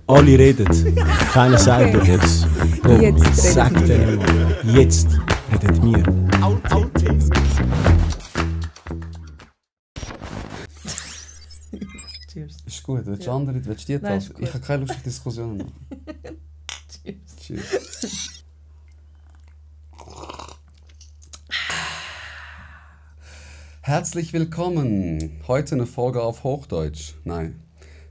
Alle reden, keiner sagt dir jetzt. Komm, Jetzt sag redet denen mal. Jetzt redet mir. Cheers. Ist gut. Willst du Ja. andere? Willst du die Nein, Tasse? ist gut. Ich habe keine Lust auf Diskussionen machen. Cheers. Cheers. Herzlich willkommen. Heute eine Folge auf Hochdeutsch. Nein.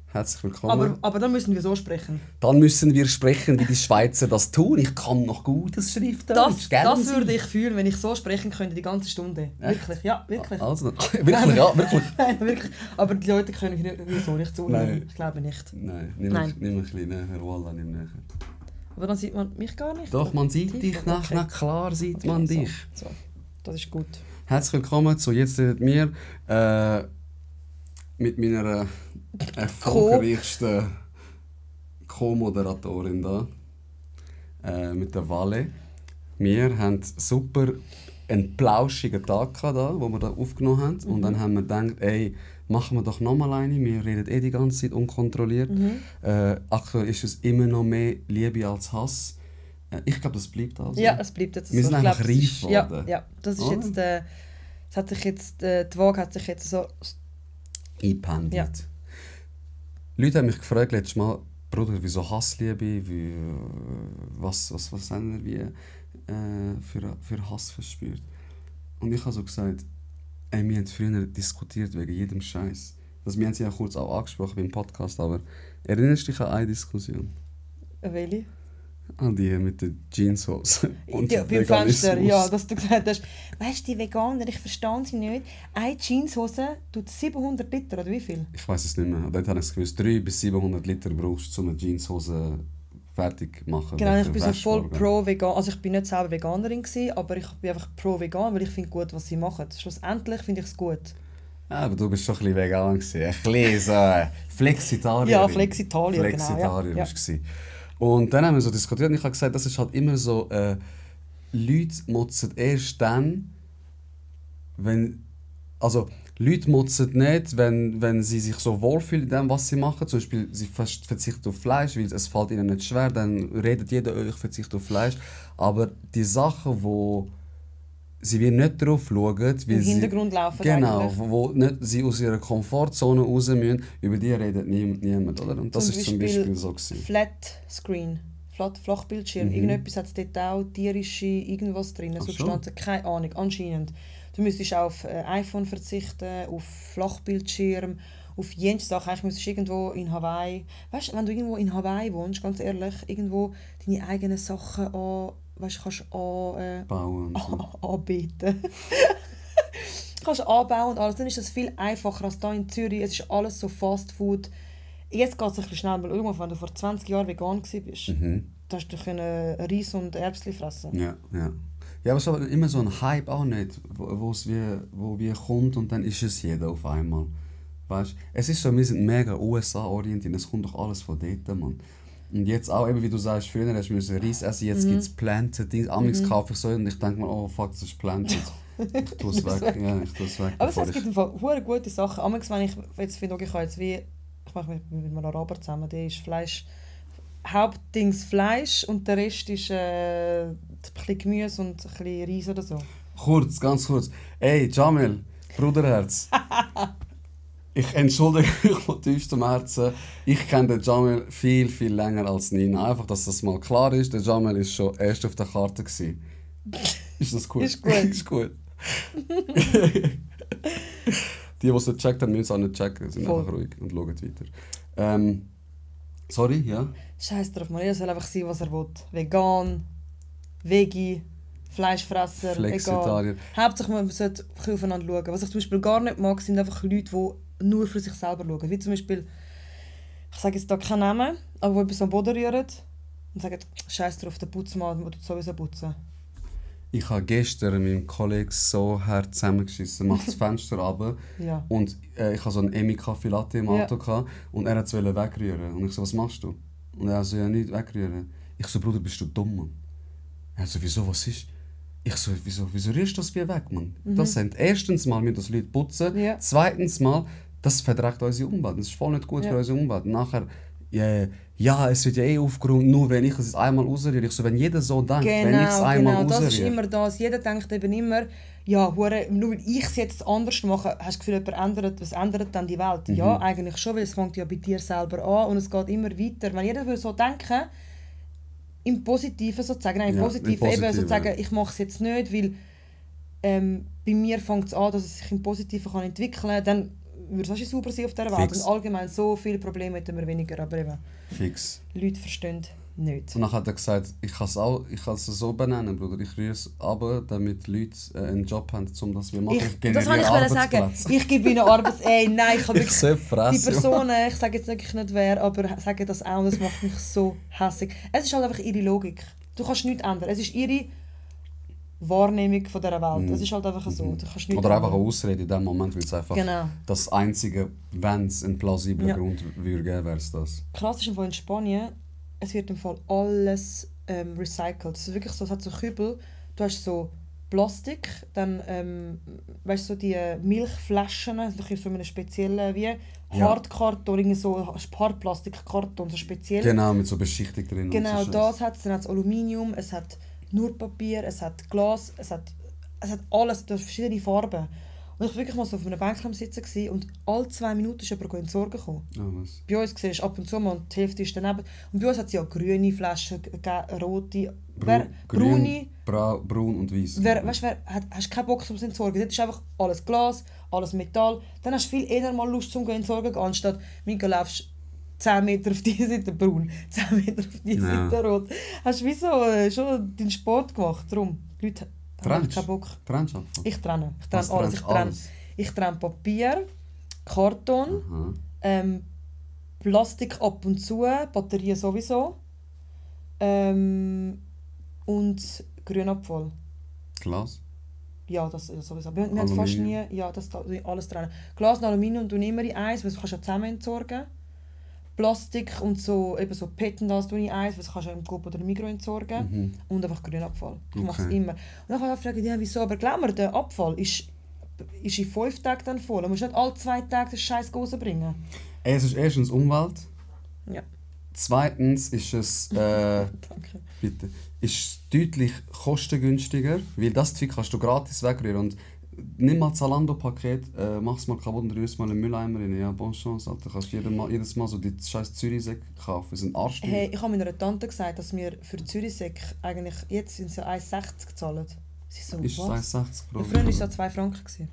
Herzlich willkommen. Aber dann müssen wir so sprechen. Dann müssen wir sprechen, wie die Schweizer das tun. Ich kann noch gutes Schriftdeutsch. Das würde ich fühlen, wenn ich so sprechen könnte die ganze Stunde. Wirklich, ja, wirklich. Also, wirklich, ja, wirklich. Nein, wirklich. Aber die Leute können wieso nicht zuhören. Nein. Ich glaube nicht. Nein, Nein. nimm ein bisschen näher. Wallah, nimm näher. Aber dann sieht man mich gar nicht. Doch, oder? man sieht Tiefer? dich. Na, Okay. na klar sieht Okay, man so, dich. So, das ist gut. Herzlich willkommen zu «Jetzt redet mir» mit meiner erfolgreichsten Co-Moderatorin da, mit der Vale. Wir haben super einen plauschigen Tag gehabt, da, wo wir da aufgenommen haben. Und dann haben wir gedacht, ey, machen wir doch nochmal eine. Wir reden die ganze Zeit unkontrolliert. Aktuell ist es immer noch mehr Liebe als Hass. Ich glaube, das bleibt also. Ja, es bleibt jetzt so. Wir sind Ich einfach glaub, das reif ist- Ja, geworden. ja, das ist Oder? jetzt... es hat sich jetzt die Waage hat sich jetzt so... Eingependelt. Ja. Leute haben mich gefragt letztes Mal, Bruder, wieso Hassliebe? Was haben wir für Hass verspürt? Und ich habe so gesagt, ey, wir haben früher diskutiert wegen jedem Scheiß. Wir haben sie ja kurz auch angesprochen beim Podcast, aber erinnerst du dich an eine Diskussion? Welche? An die mit den Jeanshose und Ja, beim Veganismus. Fenster, ja, dass du gesagt hast, weißt du, die Veganer, ich verstehe sie nicht. Eine Jeanshose tut 700 Liter, oder wie viel? Ich weiß es nicht mehr. Dort habe ich es gewusst, 300 bis 700 Liter brauchst du, um eine Jeanshose fertig zu machen. Genau, wegen ich bin der so voll Wäscheorgan. pro-vegan. Also ich bin nicht selber Veganerin gewesen, aber ich bin einfach pro-vegan, weil ich finde gut, was sie machen. Schlussendlich finde ich es gut. Ja, aber du bist schon ein bisschen vegan gewesen. Ein bisschen so Flexitarier. Ja, Flexitarier, genau, Flexitarier ja. bist du gewesen. Und dann haben wir so diskutiert und ich habe gesagt, das ist halt immer so, Leute motzen erst dann, wenn... Also, Leute motzen nicht, wenn sie sich so wohlfühlen in dem, was sie machen. Zum Beispiel, sie verzichten auf Fleisch, weil es fällt ihnen nicht schwer, dann redet jeder, ich verzichte auf Fleisch. Aber die Sachen, wo sie wie nicht drauf schauen, weil Im sie... Hintergrund laufen Genau, eigentlich. wo nicht sie aus ihrer Komfortzone raus müssen, über die redet niemand, oder? Und das ist zum Beispiel so gewesen. Flat Screen, Flachbildschirm. Irgendetwas hat es dort auch, tierische irgendwas drin, Ach so. Substanzen, keine Ahnung, anscheinend. Du müsstest auch auf iPhone verzichten, auf Flachbildschirm, auf jene Sachen. Eigentlich müsstest du irgendwo in Hawaii, weißt du, wenn du irgendwo in Hawaii wohnst, ganz ehrlich, irgendwo deine eigenen Sachen kannst Bauen und so. anbieten. Kannst anbauen und alles, dann ist das viel einfacher als hier in Zürich. Es ist alles so Fast Food. Jetzt geht es ein bisschen schnell, weil irgendwann, wenn du vor 20 Jahren vegan warst, da hast du Reis und Erbsen fressen. Ja, ja. Ja, aber es ist aber immer so ein Hype auch nicht, wo wie kommt und dann ist es jeder auf einmal. Weißt? Es ist so, wir sind mega USA-orientiert, es kommt doch alles von dort, Mann. Und jetzt auch, eben wie du sagst, früher hast du Reis essen, jetzt gibt es Planted Dings. Amigs kaufe ich so und ich denke mir, oh fuck, das ist Planted. Ich tue es weg. Ja, ich tue es weg. Aber es bevor gibt im Fall hure gute Sachen. Amigs, wenn ich jetzt finde, okay, ich habe jetzt wie, ich mache mit einem Araber zusammen, der ist Fleisch, Hauptdings Fleisch und der Rest ist ein bisschen Gemüse und ein bisschen Reis oder so. Kurz, ganz kurz. Ey, Jamil, Bruderherz. Ich entschuldige mich von tiefstem Herzen. Ich kenne den Jamil viel, viel länger als Nina. Einfach, dass das mal klar ist. Der Jamil war schon erst auf der Karte gewesen. Ist das gut? Ist gut. Ist gut. Die es nicht gecheckt haben, müssen es auch nicht checken. Sind Voll. einfach ruhig und schauen weiter. Sorry, ja? Scheiß drauf, man. Jeder soll einfach sein, was er will. Vegan, Veggie, Fleischfresser, Flexitarier. egal. Hauptsache, man sollte ein bisschen aufeinander schauen. Was ich zum Beispiel gar nicht mag, sind einfach Leute, die nur für sich selber schauen. Wie zum Beispiel, ich sage jetzt da keinen Namen, aber die etwas am Boden rühren und sagen, scheiß drauf, der Putzmann muss sowieso putzen. Ich habe gestern meinem Kollegen so hart zusammengeschissen. Macht das Fenster runter. Ja. Und ich hatte so einen Emi Kaffee Latte im Ja. Auto gehabt, und er wollte es wegrühren. Und ich so, was machst du? Und er so, ja, nicht wegrühren. Ich so, Bruder, bist du dumm, Mann? Er so, wieso, was ist? Ich so, wieso rührst du das wie weg, Mann? Das sind erstens mal, wir das Leute putzen. Ja. Zweitens mal, das verdreckt unsere Umwelt. Das ist voll nicht gut Ja. für unsere Umwelt. Nachher, ja, es wird ja eh aufgeräumt, nur wenn ich es einmal rausrühre. Ich so, wenn jeder so denkt, wenn ich es einmal das ist rausrühre. immer das. Jeder denkt eben immer, ja, hure, nur weil ich es jetzt anders mache, hast du das Gefühl, was ändert dann die Welt? Ja, eigentlich schon, weil es fängt ja bei dir selber an und es geht immer weiter. Wenn jeder so denken, im Positiven sozusagen, nein, im Positiven eben sozusagen, ich mache es jetzt nicht, weil bei mir fängt es an, dass es sich im Positiven kann entwickeln kann, dann würde es sauber sein auf dieser Welt. Und allgemein so viele Probleme hätten wir weniger, aber eben, Fix. Leute verstehen nicht. Und dann hat er gesagt, ich kann es so benennen, Bruder. Ich rühre es runter, damit Leute einen Job haben, um das wir machen. Das wollte ich sagen. Ich gebe ihnen nein, ich habe ich die Personen, ich sage jetzt wirklich nicht wer, aber sagen das auch, das macht mich so hässig. Es ist halt einfach ihre Logik. Du kannst nichts ändern. Es ist ihre Wahrnehmung von dieser Welt. Es ist halt einfach so. Du kannst nichts Oder einfach ändern. eine Ausrede in dem Moment, weil es einfach das einzige, wenn es einen plausiblen Grund würde geben, wäre es das. Krass ist im Fall in Spanien, es wird im Fall alles recycelt. Es ist wirklich so, es hat so Kübel, du hast so Plastik, dann weißt du, so die Milchflaschen, so eine spezielle wie Hartkarton, so Hartplastikkarton, so speziell. Genau, mit so Beschichtung drin. Genau, und so das hat es. Dann hat es Aluminium, es hat nur Papier, es hat Glas, es hat alles, du hast verschiedene Farben. Und ich war wirklich mal so auf einem Bänkchen am Sitzen gewesen, und alle 2 Minuten ist jemand entsorgen gekommen. Was? Bei uns siehst du ab und zu mal, die Hälfte ist daneben. Und bei uns hat es ja grüne Flaschen, rote, braune. Braun und weiß. Hast keinen Bock zum Entsorgen. Dort ist einfach alles Glas, alles Metall. Dann hast du viel eher mal Lust zum Entsorgen, anstatt du laufst 10 Meter auf diese Seite braun, 10 Meter auf diese Seite rot. Hast du wieso schon deinen Sport gemacht? Darum, die Leute haben keinen Bock. Trennst du einfach? Ich trenne alles. Ich trenne Papier, Karton, Plastik ab und zu, Batterien sowieso und Grünabfall. Glas? Ja, das sowieso. Wir haben fast nie alles trennen. Glas und Aluminium tun immer in eins, weil du kannst ja zusammen entsorgen. Plastik und so, eben so PET und das tue ich eins, weil du kannst ja im Coop oder im Migros entsorgen. Und einfach Grünabfall. Ich mache es immer. Und dann kann ich auch fragen, wieso? Aber glaub mir, der Abfall ist in 5 Tagen dann voll. Du musst nicht alle 2 Tage den Scheiß rausbringen. Es ist erstens Umwelt. Ja. Zweitens ist es bitte, ist deutlich kostengünstiger, weil das Zeug kannst du gratis wegrühren. Und nimm mal das Zalando-Paket, mach es mal kaputt und rührst mal in den Mülleimer rein. Ja, bonne chance, Alter. Du kannst jedes Mal so die scheiß Zürichsäcke kaufen. Das sind Arsch. Hey, ich habe meiner Tante gesagt, dass wir für Zürichsäcke eigentlich jetzt sind so 1,60 gezahlt. Sie so, ist was? 1,60 pro. Ja, früher war es ja 2 Franken.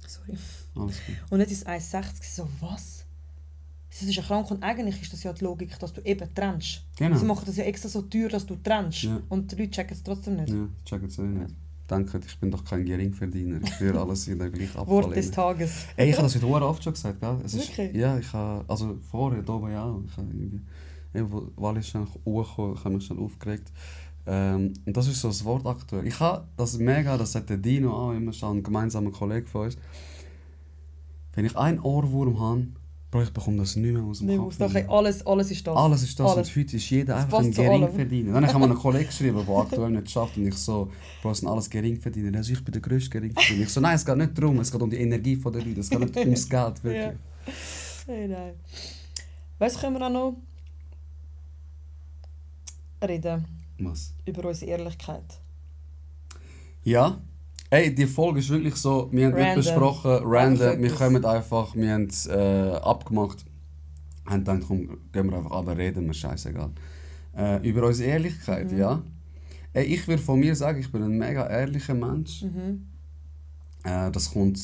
Sorry. Alles gut. Und jetzt ist es 1,60. So, was? Das ist ja krank, und eigentlich ist das ja die Logik, dass du eben trennst. Genau. Sie machen das ja extra so teuer, dass du trennst. Ja. Und die Leute checken es trotzdem nicht. Ja, checken es nicht. Danke, ich bin doch kein Geringverdiener. Ich rühre alles in der gleichen Abfall. Wort des Tages. Ey, ich habe das heute oft schon gesagt, gell? Es ist, Wirklich? ja, ich habe, also vorher, da oben ja auch. Ich habe irgendwie, weil ich schnell hochgekommen, ich habe mich schnell aufgeregt. Und das ist so das Wort aktuell. Ich habe das mega, das sagt der Dino auch immer schon, ein gemeinsamer Kollege von uns. Wenn ich einen Ohrwurm habe, ich bekomme das nicht mehr aus dem Kopf. Alles ist das. Alles ist das. Alles. Und heute ist jeder einfach ein Geringverdiener. Dann habe ich einen Kollegen geschrieben, der aktuell nicht schafft. Und ich so, Bro, es sind alles Geringverdiener. Also ich bin der grösste Geringverdiener. Ich so, nein, es geht nicht darum. Es geht um die Energie der Leute. Es geht nicht ums Geld, wirklich. Ja. Hey, nein. Weißt du, können wir auch noch reden? Was? Über unsere Ehrlichkeit. Ja. Hey, die Folge ist wirklich so, wir haben nicht besprochen, random, wir kommen einfach, wir haben es abgemacht. Und dann komm, gehen wir einfach runter, reden wir, scheißegal. Über unsere Ehrlichkeit, ja. Hey, ich würde von mir sagen, ich bin ein mega ehrlicher Mensch. Das kommt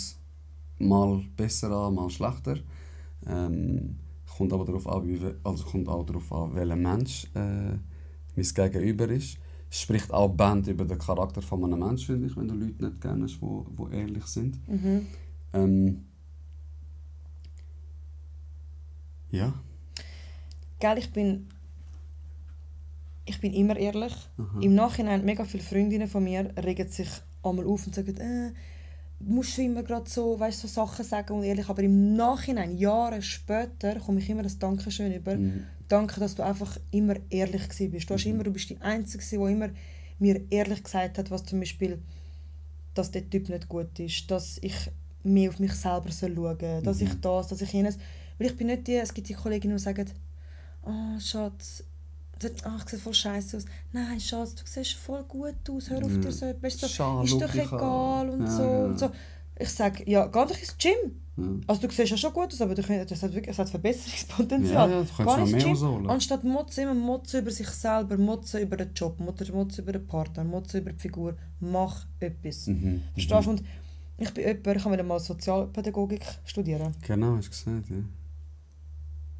mal besser an, mal schlechter. Kommt aber darauf an, welcher Mensch mein Gegenüber ist. Spricht auch Band über den Charakter von einem Menschen, finde ich, wenn du Leute nicht gerne hast, die ehrlich sind. Ja. Gell, ich bin immer ehrlich. Im Nachhinein, mega viele Freundinnen von mir regen sich einmal auf und sagen, du musst schon immer gerade so, weißt, so Sachen sagen und ehrlich. Aber im Nachhinein, Jahre später, komme ich immer das Dankeschön über. Danke, dass du einfach immer ehrlich bist. Du bist die Einzige, die immer mir ehrlich gesagt hat, was zum Beispiel, dass der Typ nicht gut ist, dass ich mehr auf mich selber schauen soll, dass ich das, dass ich jenes. Weil ich bin nicht die, es gibt die Kolleginnen, die sagen, oh Schatz, ich sehe voll scheiße aus. Nein, Schatz, du siehst voll gut aus, hör auf dir so etwas. So, ist doch egal und so und so. Ich sage, ja, geh doch ins Gym. Ja. Also du siehst ja schon gut aus, aber es hat Verbesserungspotenzial. Ja, du kannst noch mehr rausholen. Anstatt immer motzen über sich selber, motzen über den Job, motzen über den Partner, motzen über die Figur, mach etwas. Verstehst du? Und ich bin jemand, ich kann wieder mal Sozialpädagogik studieren. Genau, hast du gesagt, ja.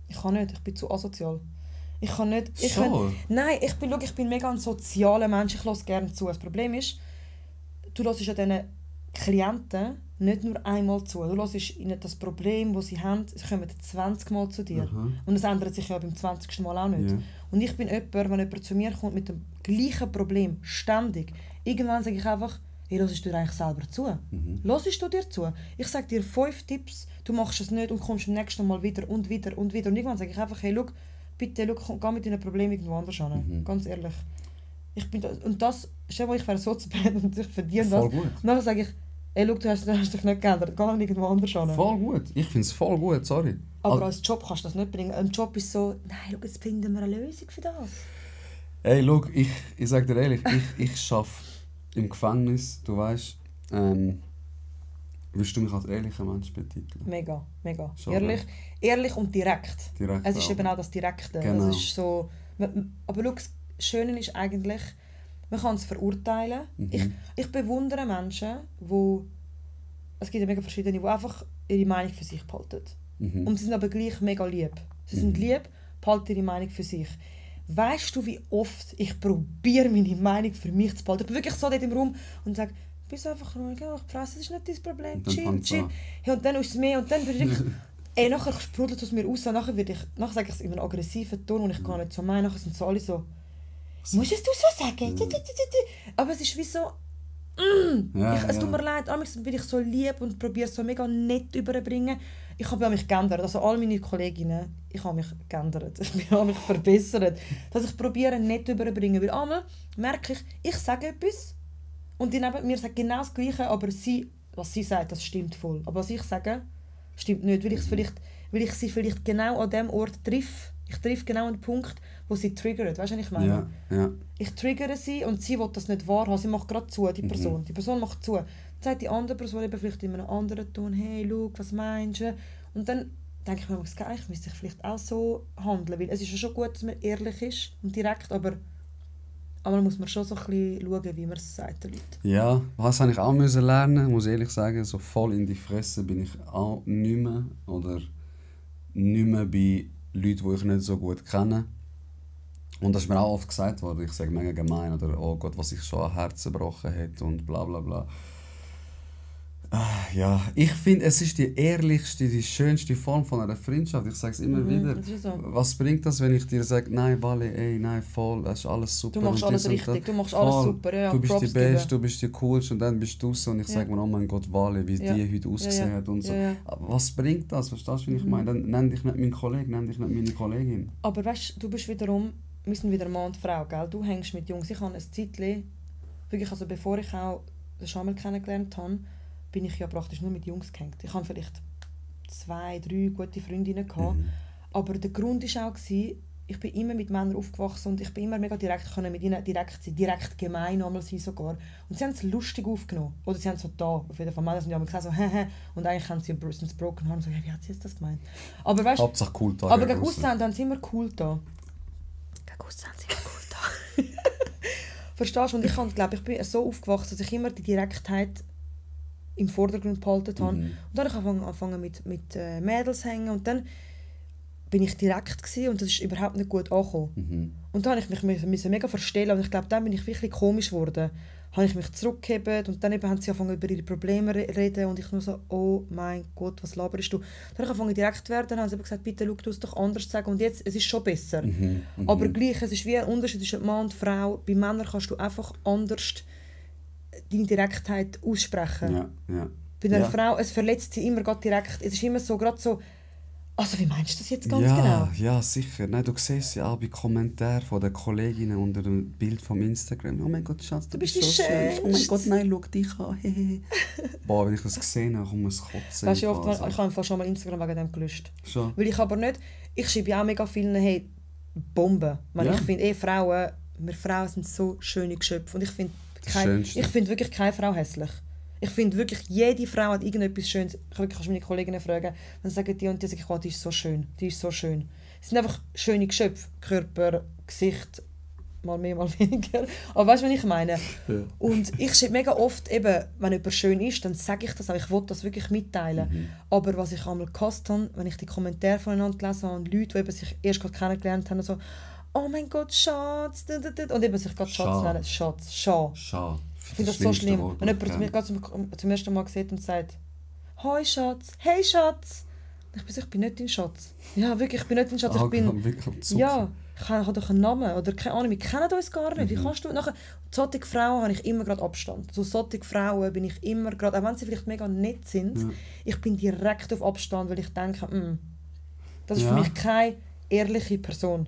Ich kann nicht, ich bin zu asozial. Ich kann nicht... Nein, ich bin mega ein sozialer Mensch, ich höre gerne zu. Das Problem ist, du hörst ja diesen Klienten nicht nur einmal zu. Du hörst ihnen das Problem, das sie haben, sie kommen 20 Mal zu dir. Und es ändert sich ja beim 20. Mal auch nicht. Yeah. Und ich bin jemand, wenn jemand zu mir kommt mit dem gleichen Problem, ständig, irgendwann sage ich einfach, hey, hörst du dir eigentlich selber zu? Hörst du dir zu? Ich sage dir 5 Tipps, du machst es nicht und kommst beim nächsten Mal wieder und wieder und wieder. Und irgendwann sage ich einfach, hey, bitte, geh mit deinen Problemen irgendwo anders hin. Ganz ehrlich. Und das, stell dir vor, ich wäre so zu bad und ich verdiene das. Voll gut. Und dann sage ich, hey, du hast dich nicht geändert, geh irgendwo anders hin. Voll gut. Ich finde es voll gut, sorry. Aber als Job kannst du das nicht bringen. Ein Job ist so, nein, jetzt finden wir eine Lösung für das. Hey, ich sage dir ehrlich, ich arbeite im Gefängnis, du weißt, willst du mich als ehrlicher Mensch betiteln? Mega. Schon, ehrlich und direkt. Es ist eben auch das Direkte. Genau. Es ist so, aber schau, das Schöne ist eigentlich, man kann es verurteilen. Ich bewundere Menschen, es gibt ja mega verschiedene, die einfach ihre Meinung für sich behalten. Und sie sind aber gleich mega lieb. Sie sind lieb, behalten ihre Meinung für sich. Weißt du, wie oft ich probiere, meine Meinung für mich zu behalten? Ich bin wirklich so dort im Raum und sage, bist einfach ruhig, ich fresse, das ist nicht dein Problem, chill. Hey, und dann ist es mehr und dann bin ich nachher sprudelt es aus mir raus, nachher sage ich es in einem aggressiven Ton und ich gar nicht so meine, nachher sind so alle so, musst du es so sagen? Aber es ist wie so, es tut mir leid, manchmal bin ich so lieb und probiere es so mega nett überzubringen. Ich habe mich geändert, also all meine Kolleginnen, ich habe mich geändert, ich habe mich verbessert, dass ich probiere nett überzubringen, weil einmal merke ich sage etwas und die neben mir sagt genau das Gleiche, aber was sie sagt, das stimmt voll, aber was ich sage, stimmt nicht, weil ich sie vielleicht genau an dem Ort treffe. Ich treffe genau an den Punkt, wo sie triggert. Weißt du, was ich meine? Ja. Ich triggere sie und sie will das nicht wahrhaben. Sie macht gerade zu, die Person. Die Person macht zu. Dann sagt die andere Person eben vielleicht in einem anderen Ton, hey, schau, was meinst du? Und dann denke ich mir, ich müsste vielleicht auch so handeln. Weil es ist ja schon gut, dass man ehrlich ist und direkt, aber muss man schon so ein bisschen schauen, wie man es sagt den Leuten. Ja, was habe ich auch müssen lernen, muss ich ehrlich sagen. So voll in die Fresse bin ich auch nicht mehr. Oder nicht mehr bei Leute, die ich nicht so gut kenne. Und das ist mir auch oft gesagt worden, ich sage mega gemein oder oh Gott, was ich schon an Herzen gebrochen hätte und bla bla bla. Ja, ich finde, es ist die ehrlichste, die schönste Form von einer Freundschaft. Ich sage es immer wieder. So. Was bringt das, wenn ich dir sage, nein, Wally, nein, voll, das ist alles super. Du machst alles richtig, du machst alles super. Ja, du bist Props die Beste, geben. du bist die Coolste und dann bist du so und ich sage mir, oh mein Gott, Wally, wie die heute ausgesehen hat und so. Ja. Was bringt das? Verstehst du, was ich meine? Dann nenn dich nicht meinen Kollegen, nenn dich nicht meine Kollegin. Aber weißt du, wir sind wieder Mann und Frau, gell? Du hängst mit Jungs. Ich habe ein Zeitchen, wirklich, also bevor ich auch den Schamel kennengelernt habe, bin ich ja praktisch nur mit Jungs gehängt. Ich hatte vielleicht 2, 3 gute Freundinnen gehabt. Aber der Grund war auch, ich bin immer mit Männern aufgewachsen und ich bin immer mega direkt, mit ihnen direkt sein, direkt gemein einmal sein sogar. Und sie haben es lustig aufgenommen. Oder sie haben es so da, auf jeden Fall. Männer sind ja immer gesagt so, und eigentlich haben sie ein Broken Heart und so, wie hat sie jetzt das gemeint? Aber weißt, Hauptsache cool da. Aber gegen Ausland haben sie immer cool da. Verstehst du? Und ich bin so aufgewachsen, dass ich immer die Direktheit im Vordergrund behalten habe. Und dann habe ich angefangen mit Mädels hängen und dann bin ich direkt gewesen, und das ist überhaupt nicht gut angekommen. Und dann musste ich mich mega verstellen und ich glaube, dann bin ich wirklich komisch geworden. Habe ich mich zurückgehoben und dann haben sie angefangen über ihre Probleme zu reden und ich nur so, oh mein Gott, was laberst du? Dann habe ich angefangen direkt zu werden, dann haben sie gesagt, bitte schau, du es doch anders sagen und jetzt, es ist schon besser. Aber gleich, es ist wie ein Unterschied zwischen Mann und Frau. Bei Männern kannst du einfach anders deine Direktheit aussprechen. Ja. Bei einer Frau, es verletzt sie immer gerade direkt. Es ist immer so, gerade so, also wie meinst du das jetzt ganz genau? Ja, sicher. Nein, du siehst ja auch bei Kommentaren von den Kolleginnen unter dem Bild vom Instagram. Oh mein Gott, Schatz, du bist so schön. Oh mein Gott, nein, schau dich an. Boah, wenn ich das gesehen habe, komme ich kotzen. Weißt du, ich habe schon mal Instagram wegen dem gelöscht. Schon? Weil ich aber nicht, ich schreibe ja auch mega vielen, hey, Bombe. Ja. Ich finde wir Frauen sind so schöne Geschöpfe und ich finde Schönste. wirklich keine Frau hässlich. Ich finde wirklich, jede Frau hat irgendetwas Schönes. Kannst meine Kolleginnen fragen, dann sagen die und die, sage ich, oh, die ist so schön, die ist so schön. Es sind einfach schöne Geschöpfe, Körper, Gesicht, mal mehr, mal weniger. Aber weißt du, was ich meine? Ja. Und ich schreibe mega oft, eben, wenn jemand schön ist, dann sage ich das auch. Ich will das wirklich mitteilen. Aber was ich einmal gehasst habe, wenn ich die Kommentare voneinander gelesen habe und Leute, die eben sich erst gerade kennengelernt haben, so «Oh mein Gott, Schatz!» und eben sich gerade Schatz nennen. Schatz, Schatz. Schade. Ich finde das so schlimm. Wenn jemand zu mir gerade zum ersten Mal sieht und sagt «Hoi Schatz, hey Schatz!» Ich bin nicht dein Schatz. Ja, wirklich, ich bin nicht dein Schatz. Ich bin... wirklich am Zucker. Ja, ich habe doch einen Namen oder keine Ahnung, wir kennen uns gar nicht. Wie kannst du nachher... Solche Frauen habe ich immer gerade Abstand. So solche Frauen bin ich immer gerade, auch wenn sie vielleicht mega nett sind, ich bin direkt auf Abstand, weil ich denke, das ist für mich keine ehrliche Person.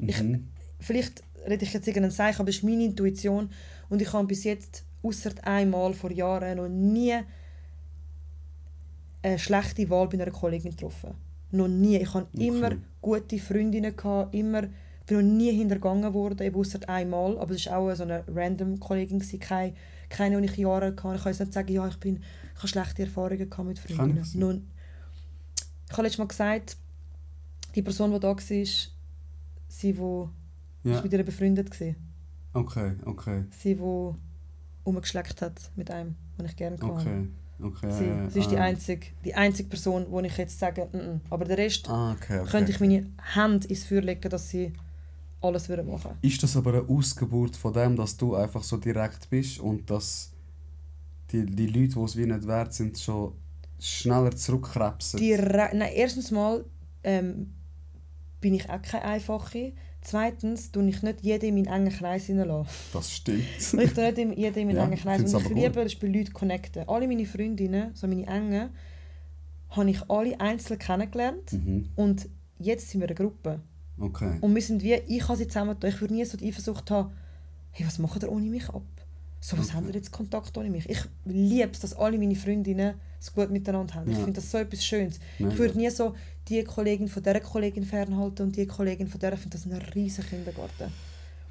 Vielleicht rede ich jetzt irgendeinen Zeichen, aber das ist meine Intuition und ich habe bis jetzt, ausser einmal vor Jahren, noch nie eine schlechte Wahl bei einer Kollegin getroffen. Noch nie. Ich hatte immer gute Freundinnen, bin noch nie hintergangen worden, eben ausser einmal. Aber es war auch so eine random Kollegin, keine, die ich Jahre hatte. Ich kann jetzt nicht sagen, ja, ich habe schlechte Erfahrungen mit Freundinnen. Ich habe letztes Mal gesagt, die Person, die da war, sie, die mit ihr befreundet war. Okay. Sie, die umgeschleckt hat mit einem, den ich gerne hatte. Okay. Sie ist die einzige Person, wo ich jetzt sage, aber der Rest könnte ich meine Hände ins Feuer legen, dass sie alles machen würden. Ist das aber eine Ausgeburt von dem, dass du einfach so direkt bist und dass die Leute, die es wie nicht wert sind, schon schneller zurückkrebsen? Nein, erstens mal bin ich auch keine Einfache. Zweitens tue ich nicht jeden in meinen engen Kreis hineinlassen. Das stimmt. Ich tue nicht jeden in meinen engen Kreis. Und ich liebe es, bei Leuten connecten. Alle meine Freundinnen, so meine engen, habe ich alle einzeln kennengelernt. Und jetzt sind wir eine Gruppe. Okay. Und wir sind wie, ich habe sie zusammengetan. Ich würde nie so die Eifersucht haben, hey, was macht ihr ohne mich ab? So, was haben ihr jetzt Kontakt ohne mich? Ich liebe es, dass alle meine Freundinnen es gut miteinander haben. Ich finde das so etwas Schönes. Ich würde nie so die Kollegin von dieser Kollegin fernhalten und die Kollegin von dieser. Ich finde das ein riesen Kindergarten.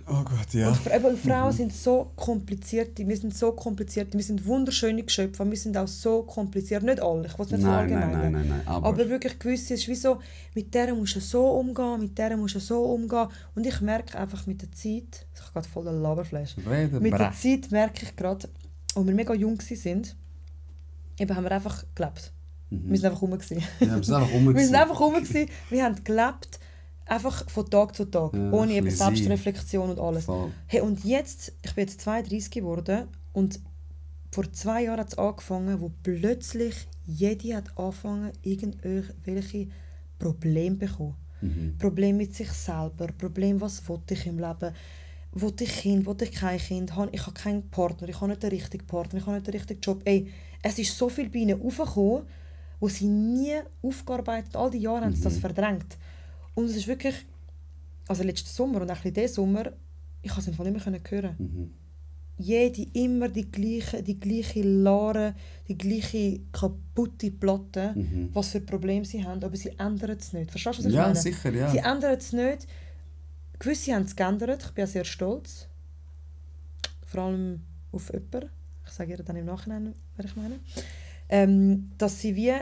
Oh Gott, ja. Und Frauen sind so kompliziert, wir sind wunderschöne Geschöpfe, aber wir sind auch so kompliziert. Nicht alle, ich will es nicht verallgemeinern. Nein. Aber wirklich gewisse, es ist wie so, mit der musst du so umgehen, mit der musst du so umgehen. Und ich merke einfach mit der Zeit, ich habe gerade voll den Laberflash, mit der Zeit merke ich gerade, als wir mega jung waren, eben haben wir einfach gelebt. Wir sind einfach rum gewesen. Ja, wir sind einfach rum gewesen. Wir haben gelebt, einfach von Tag zu Tag, ohne eben Selbstreflexion und alles. Hey, und jetzt, ich bin jetzt 32 geworden und vor 2 Jahren hat es angefangen, wo plötzlich jede hat angefangen, irgendwelche Probleme zu bekommen. Probleme mit sich selber, Probleme, was will ich im Leben, will ich Kind, will ich kein Kind, ich habe keinen Partner, ich habe nicht den richtigen Partner, ich habe nicht den richtigen Job. Ey, es ist so viel bei ihnen aufgekommen, wo sie nie aufgearbeitet, all die Jahre haben sie das verdrängt. Und es ist wirklich, also letzten Sommer und auch diesen Sommer, ich konnte es einfach nicht mehr hören. Jede immer die gleiche Lare, die gleiche kaputte Platte, was für Probleme sie haben, aber sie ändern es nicht. Verstehst du, was ich meine? Ja, sicher, ja. Sie ändern es nicht. Gewisse haben es geändert, ich bin auch sehr stolz. Vor allem auf jemanden. Ich sage ihr dann im Nachhinein, was ich meine. Dass sie wie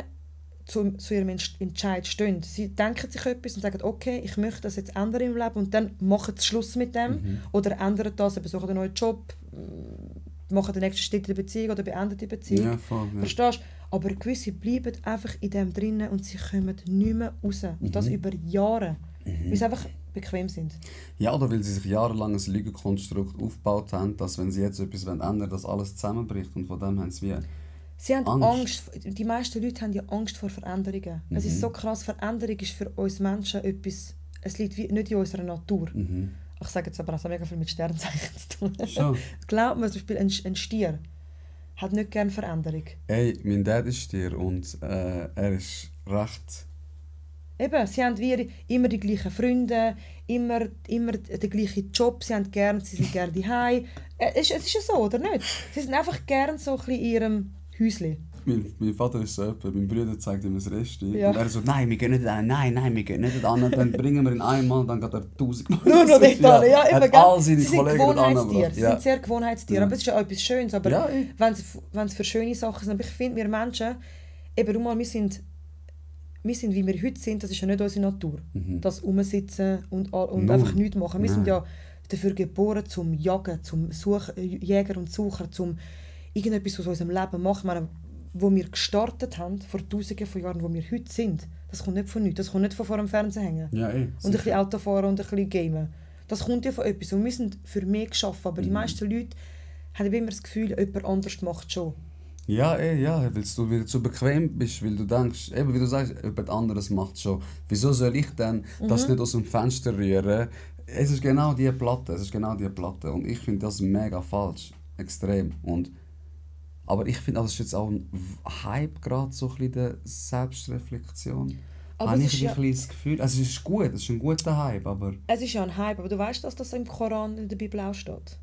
zu ihrem Entscheid stehen. Sie denken sich etwas und sagen, okay, ich möchte das jetzt ändern im Leben und dann machen sie Schluss mit dem oder ändern das, besuchen einen neuen Job, machen den nächsten Schritt in der Beziehung oder beenden die Beziehung. Ja, voll, ja. Verstehst du? Aber gewisse bleiben einfach in dem drinnen und sie kommen nicht mehr raus. Und das über Jahre. Weil sie einfach bequem sind. Ja, oder weil sie sich jahrelang ein Lügenkonstrukt aufgebaut haben, dass wenn sie jetzt etwas ändern wollen, dass alles zusammenbricht und von dem haben sie wie... Sie haben Angst. Die meisten Leute haben ja Angst vor Veränderungen. Es ist so krass, Veränderung ist für uns Menschen etwas, es liegt nicht in unserer Natur. Ich sage jetzt aber, es hat mega viel mit Sternzeichen zu tun. Schon. Glaub mir, zum Beispiel ein Stier hat nicht gerne Veränderung. Ey, mein Dad ist Stier und er ist recht... Eben, sie haben immer die gleichen Freunde, immer den gleichen Job, sie sind gerne daheim. Es ist ja so, oder nicht? Sie sind einfach gerne so ein bisschen in ihrem Häuschen. Mein Vater ist so jemand, mein Bruder zeigt ihm ein Resti. Ja. Und er so, nein, wir gehen nicht an, nein, wir gehen nicht an. Dann bringen wir ihn einmal, dann geht er 1000 Mal. Nur noch nicht alle, ja, Er eben, hat gell? all seine Sie sind Kollegen dort Gewohnheitstiere, angebracht. sie Ja. sind sehr Gewohnheitstiere, Ja. aber es ist ja auch etwas Schönes, aber Ja, wenn es für schöne Sachen sind, aber ich finde, wir Menschen, eben, schau mal, wir sind wie wir heute sind, das ist ja nicht unsere Natur. Das Rumsitzen und Null. einfach nichts machen. Wir sind Nein. ja dafür geboren, zum Jagen, zum Jäger und Sucher, zum irgendetwas aus unserem Leben machen. Ich meine, wo wir gestartet haben, vor Tausenden von Jahren, wo wir heute sind, das kommt nicht von nichts. Das kommt nicht von vor dem Fernsehen hängen. Ja, Und ein bisschen Auto fahren und ein bisschen gamen. Das kommt ja von etwas. Und wir sind für mehr geschaffen. Aber die meisten Leute haben immer das Gefühl, jemand anders macht schon. Ja, weil du zu bequem bist, weil du denkst, eben wie du sagst, jemand anderes macht es schon. Wieso soll ich dann das nicht aus dem Fenster rühren? Es ist genau diese Platte, Und ich finde das mega falsch, extrem. Aber ich finde, das ist jetzt auch ein Hype gerade, so ein bisschen der Selbstreflexion. Aber Habe es ich ist ja- ein bisschen das Gefühl, also es ist gut, es ist ein guter Hype, aber... Es ist ja ein Hype, aber du weißt, dass das im Koran in der Bibel auch steht.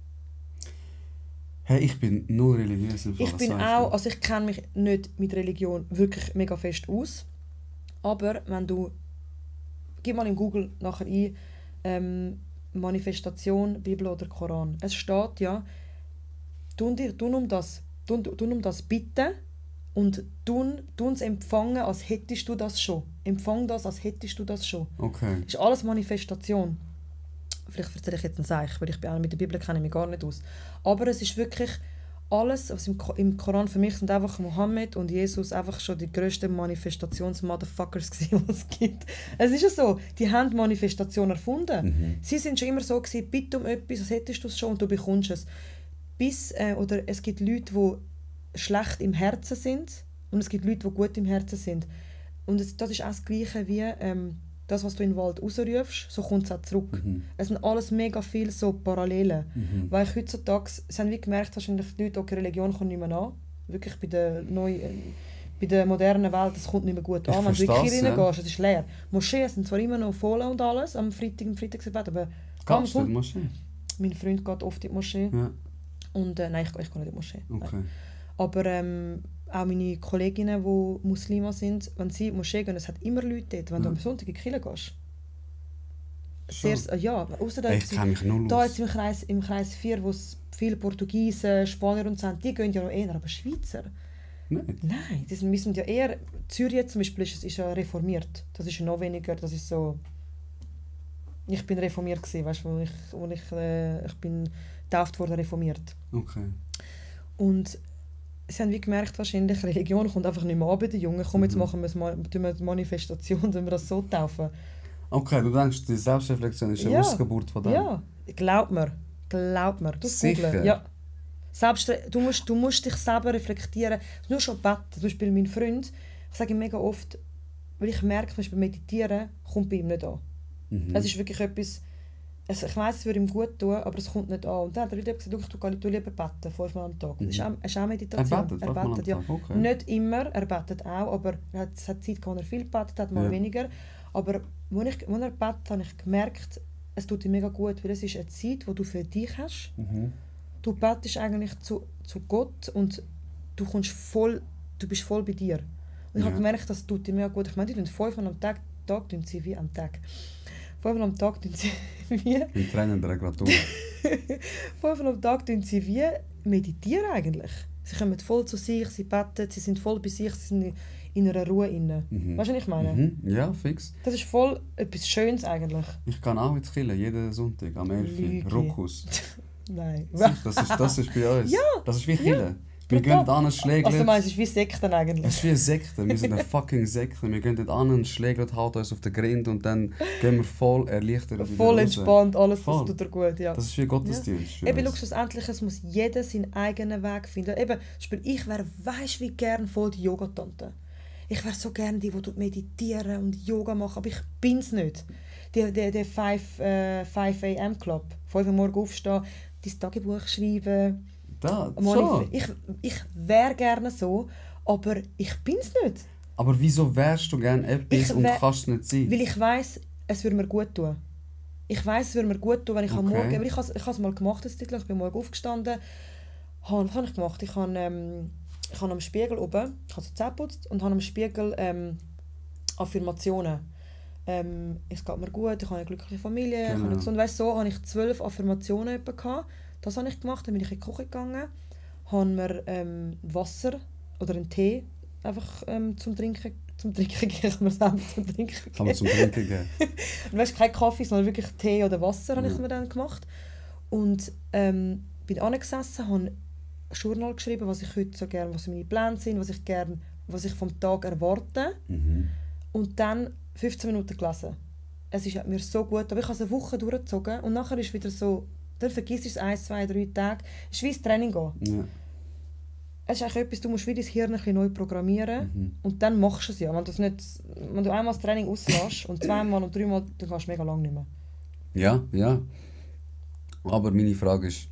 Hey, ich bin nur religiös im Fall. Ich was bin sagst du? auch, also ich kenne mich nicht mit Religion wirklich mega fest aus. Aber wenn du, gib mal in Google nachher ein, Manifestation, Bibel oder Koran. Es steht ja, tun um das bitten und tun es empfangen, als hättest du das schon. Empfang das, als hättest du das schon. Okay. Das ist alles Manifestation. Vielleicht erzähle ich jetzt einen Seich, weil mit der Bibel kenne ich mich gar nicht aus. Aber es ist wirklich alles, was im Koran für mich sind einfach Mohammed und Jesus einfach schon die grössten Manifestations-Motherfuckers gewesen, die es gibt. Es ist ja so, die haben Manifestation erfunden. Sie sind schon immer so gewesen, bitte um etwas, als hättest du es schon und du bekommst es. Oder es gibt Leute, die schlecht im Herzen sind und es gibt Leute, die gut im Herzen sind. Und das ist auch das Gleiche wie das, was du in den Wald rausrufst, so kommt es auch zurück. Es sind alles mega viele so Parallelen. Weil ich heutzutage, sie haben wie gemerkt, wahrscheinlich die Leute, okay, Religion kommt nicht mehr an. Wirklich bei der modernen Welt, das kommt nicht mehr gut an. Wenn du in die Kirche reingehst, es ist leer. Moscheen sind zwar immer noch voll und alles, am Freitagsgebet, aber Gehst du in die Moschee? mein Freund geht oft in die Moschee. Ja, Und nein, ich gehe nicht in die Moschee. okay. Aber auch meine Kolleginnen, die Muslime sind, wenn sie in die Moschee gehen, es hat immer Leute dort, wenn du am Sonntag in die Kirche gehst. Ja, ausser da Ich kenne mich null da aus. jetzt im Kreis 4, wo es viele Portugiesen, Spanier und so haben, die gehen ja noch eher, aber Schweizer? Nein. Nein, wir sind ja eher... Zürich zum Beispiel ist ja reformiert. Das ist ja noch weniger, das ist so... Ich bin reformiert gewesen, weißt du, ich bin getauft worden, reformiert. Okay. Und sie haben wie gemerkt, wahrscheinlich, Religion kommt einfach nicht mehr an bei den Jungen. Komm, jetzt machen wir eine Manifestation, wenn wir das so taufen. Okay, du denkst, die Selbstreflexion ist eine Ausgeburt von dem? Ja, glaub mir. Du Sicher? googlen. Ja. Selbst, du musst dich selber reflektieren. Nur schon beten. Zum Beispiel mein Freund, ich sage ihm mega oft, weil ich merke, zum Beispiel Meditieren kommt bei ihm nicht an. Es ist wirklich etwas, ich weiss, es würde ihm gut tun, aber es kommt nicht an. Und dann hat er wieder gesagt, du lieber beten, 5-mal am Tag. Das ist auch Meditation. Er betet ja. okay. Nicht immer, er betet auch, aber es hat Zeit, wo er viel betet hat, mal weniger. Aber als er betet, habe ich gemerkt, es tut ihm mega gut, weil es ist eine Zeit, die du für dich hast. Du betest eigentlich zu Gott und du bist voll bei dir. Und ich habe gemerkt, das tut ihm mega gut. Ich meine, die tun 5-mal am Tag tun sie wie am Tag. 5-mal am Tag tun sie wie... Im Training der Regulatur. 5-mal am Tag tun sie wie meditieren eigentlich. Sie kommen voll zu sich, sie beten, sie sind voll bei sich, sie sind in einer Ruhe inne. Weißt du, was ich meine? Ja, fix. Das ist voll etwas Schönes eigentlich. Ich kann auch ins Kirche, jeden Sonntag am 11. Lüge. Ruckus. Nein. Das ist bei uns. Ja, Das ist wie Kirche. Wir gehen total. dort an, schlägeln. Also du meinst, es ist wie Sekten eigentlich. Es ist wie eine Sekte. Wir sind eine fucking Sekte. Wir gehen dort an, schlägeln, halten uns auf den Grind und dann gehen wir voll erleichtert wieder Voll raus. entspannt, alles Voll. das tut dir gut. Ja. Das ist wie Gottesdienst. für Eben, uns. schlussendlich, es muss jeder seinen eigenen Weg finden. Eben, zum Beispiel, ich wäre, weisst wie gern voll die Yoga-Tante. Ich wäre so gerne die meditieren und Yoga machen, aber ich bin es nicht. Der 5 AM Club, 5 Uhr morgens aufstehen, dein Tagebuch schreiben. Da, schon. Ich wäre gerne so, aber ich bin es nicht. Aber wieso wärst du gerne etwas und kannst es nicht sein? Weil ich weiss, es würde mir gut tun. Ich weiss, es würde mir gut tun, wenn ich am Morgen... Aber ich habe es mal gemacht, ich bin morgen aufgestanden. Was habe ich gemacht? Ich ich habe am Spiegel oben, ich habe so Zähne geputzt und habe am Spiegel Affirmationen. Es geht mir gut, ich habe eine glückliche Familie, ich habe gesund. Weißt, so habe ich 12 Affirmationen gehabt. Das habe ich gemacht, dann bin ich in die Küche gegangen, habe mir Wasser oder einen Tee einfach zum Trinken gegeben, kann man sagen, zum Trinken gegeben. Kann man zum Trinken geben. Und weißt, kein Kaffee, sondern wirklich Tee oder Wasser habe ich mir dann gemacht. Und bin angesessen, habe ein Journal geschrieben, was ich heute so gerne, was meine Pläne sind, was ich vom Tag erwarte. Und dann 15 Minuten gelesen. Es ist mir so gut, aber ich habe es eine Woche durchgezogen und nachher ist wieder so, dann vergisst du es 1, 2, 3 Tage. Es ist wie ins Training gehen. Ja. Es ist eigentlich etwas, du musst wie dein Hirn ein bisschen neu programmieren und dann machst du es ja. Wenn du einmal das Training auslässt und zweimal und dreimal, dann kannst du mega lange nicht mehr. Ja, ja. Aber meine Frage ist,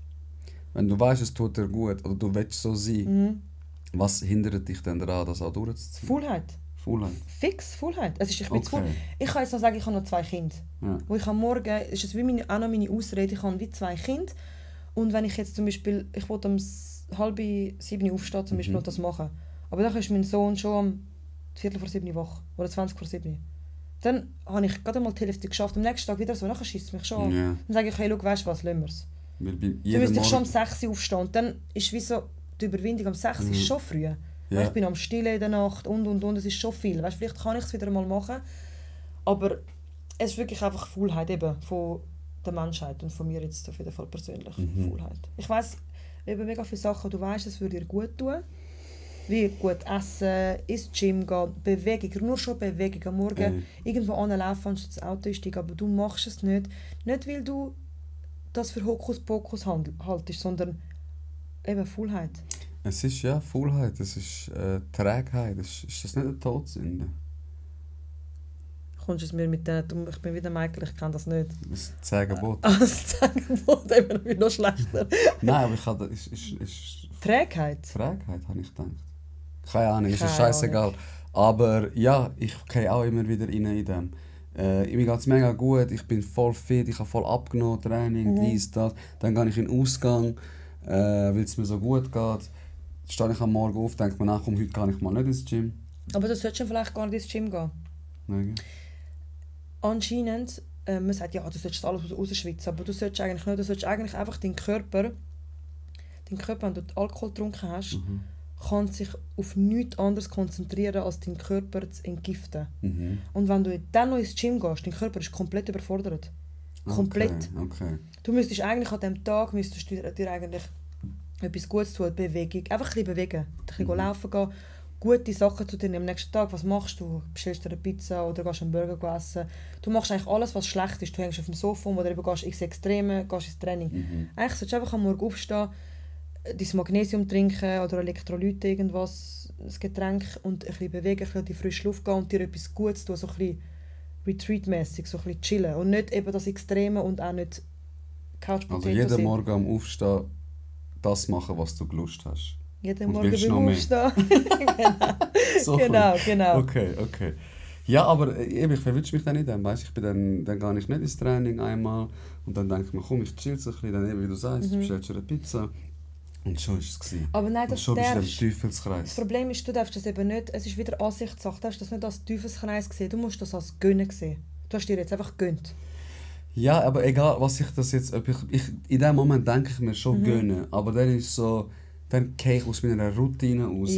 wenn du weißt, es tut dir gut oder du willst so sein, was hindert dich denn daran, das auch durchzuziehen? Faulheit. Fix Faulheit. Also ich bin zu faul. Ich kann jetzt noch sagen, ich habe noch 2 Kinder. Ja. Wo ich am Morgen, ist es wie auch noch meine Ausrede, ich habe wie 2 Kinder. Und wenn ich jetzt zum Beispiel, ich wollte um 6:30 aufstehen zum Beispiel und das machen. Aber dann ist mein Sohn schon um 6:45 wach oder 6:20. Dann habe ich gerade mal die Hälfte geschafft. Am nächsten Tag wieder so, nachher schießt es mich schon an. Ja. Dann sage ich, hey, schau, weißt du was, lassen wir es. Dann müsste ich schon um 6 Uhr aufstehen. Und dann ist wie so, die Überwindung am 6 ist schon früh. Ja. Ich bin am Stillen in der Nacht und. Es ist schon viel. Weißt, vielleicht kann ich es wieder mal machen. Aber es ist wirklich einfach Faulheit eben von der Menschheit und von mir jetzt auf jeden Fall persönlich. Faulheit. Ich weiss eben mega viele Sachen, du weißt, es würde dir gut tun. Wie gut essen, ins Gym gehen, Bewegung, nur schon Bewegung. Am Morgen irgendwo anlaufen, anstatt das Auto einsteigen, aber du machst es nicht. Nicht, weil du das für Hokuspokus haltest, sondern eben Faulheit. Es ist ja Faulheit, es ist Trägheit. Ist das nicht eine Todsünde? Kommst du es mir mit denen, ich bin wieder Michael, ich kenne das nicht. Das Zähgebot. Das Zähgebot, eben noch schlechter. Nein, aber ich habe ist Trägheit? Trägheit, habe ich gedacht. Keine Ahnung, ist scheißegal. Aber ja, ich gehe auch immer wieder rein in dem. Mir geht es mega gut, ich bin voll fit, ich habe voll abgenommen, Training, dies, das. Dann gehe ich in den Ausgang, weil es mir so gut geht. Dann stehe ich am Morgen auf, denke mir, komm, heute kann ich mal nicht ins Gym. Aber du solltest vielleicht gar nicht ins Gym gehen. Nein. Anscheinend, man sagt, ja, du solltest alles rausschwitzen, aber du solltest eigentlich nicht, du solltest eigentlich einfach deinen Körper, wenn du Alkohol getrunken hast, kann sich auf nichts anderes konzentrieren, als deinen Körper zu entgiften. Und wenn du dann noch ins Gym gehst, dein Körper ist komplett überfordert. Komplett. Okay. Du müsstest eigentlich an diesem Tag dir eigentlich etwas Gutes tun, Bewegung. Einfach ein bisschen bewegen. Ein bisschen laufen gehen, gute Sachen zu dir am nächsten Tag. Was machst du? Bestellst dir eine Pizza oder gehst einen Burger essen? Du machst eigentlich alles, was schlecht ist. Du hängst auf dem Sofa oder eben gehst ins Extreme, gehst ins Training. Eigentlich solltest du einfach am Morgen aufstehen, dein Magnesium trinken oder Elektrolyte, irgendwas, ein Getränk und ein bisschen bewegen, ein bisschen in die frische Luft gehen und dir etwas Gutes tun, so ein bisschen Retreat-mässig, so ein bisschen chillen. Und nicht eben das Extreme und auch nicht Couch-Potato. Also jeden Morgen am Aufstehen das machen, was du Lust hast. Jeden Morgen beim Aufstehen. So genau. Okay. Ja, aber ich verwünsche mich dann nicht. Weißt, dann gehe ich nicht ins Training einmal und dann denke ich mir, komm, ich chill so ein bisschen, dann eben, wie du sagst, bestellst du eine Pizza. Und schon war es. Aber nein, das schon bist du im Teufelskreis. Das Problem ist, du darfst das eben nicht, es ist wieder Ansichtssache, du darfst das nicht als Teufelskreis sehen, du musst das als Gönnen sehen. Du hast dir jetzt einfach gönnt. Ja, aber egal, was ich das jetzt, in dem Moment denke ich mir schon gönnen, aber dann ist so, dann gehe ich aus meiner Routine raus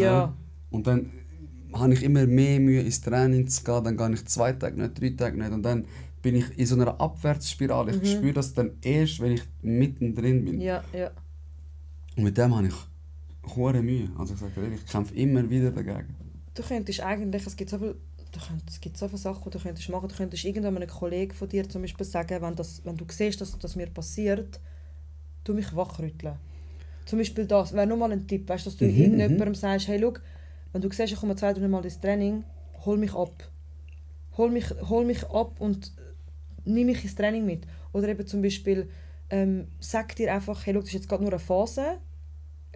und dann habe ich immer mehr Mühe ins Training zu gehen, dann gehe ich 2 Tage nicht, 3 Tage nicht und dann bin ich in so einer Abwärtsspirale. Ich spüre das dann erst, wenn ich mittendrin bin. Ja. Und mit dem habe ich hohe Mühe. Also ich kämpfe immer wieder dagegen. Du könntest eigentlich, es gibt so viele Sachen, die du könntest machen. Du könntest irgendeinem Kollegen von dir zum Beispiel sagen, wenn du siehst, dass das mir passiert, tu mich wachrütteln. Zum Beispiel das wäre nur mal ein Tipp, weißt, dass du irgendjemandem sagst, hey, schau, wenn du siehst, ich komme 2, 3 Mal ins Training, hol mich ab. Hol mich ab und nimm mich ins Training mit. Oder eben zum Beispiel, sag dir einfach, hey, schau, das ist jetzt gerade nur eine Phase.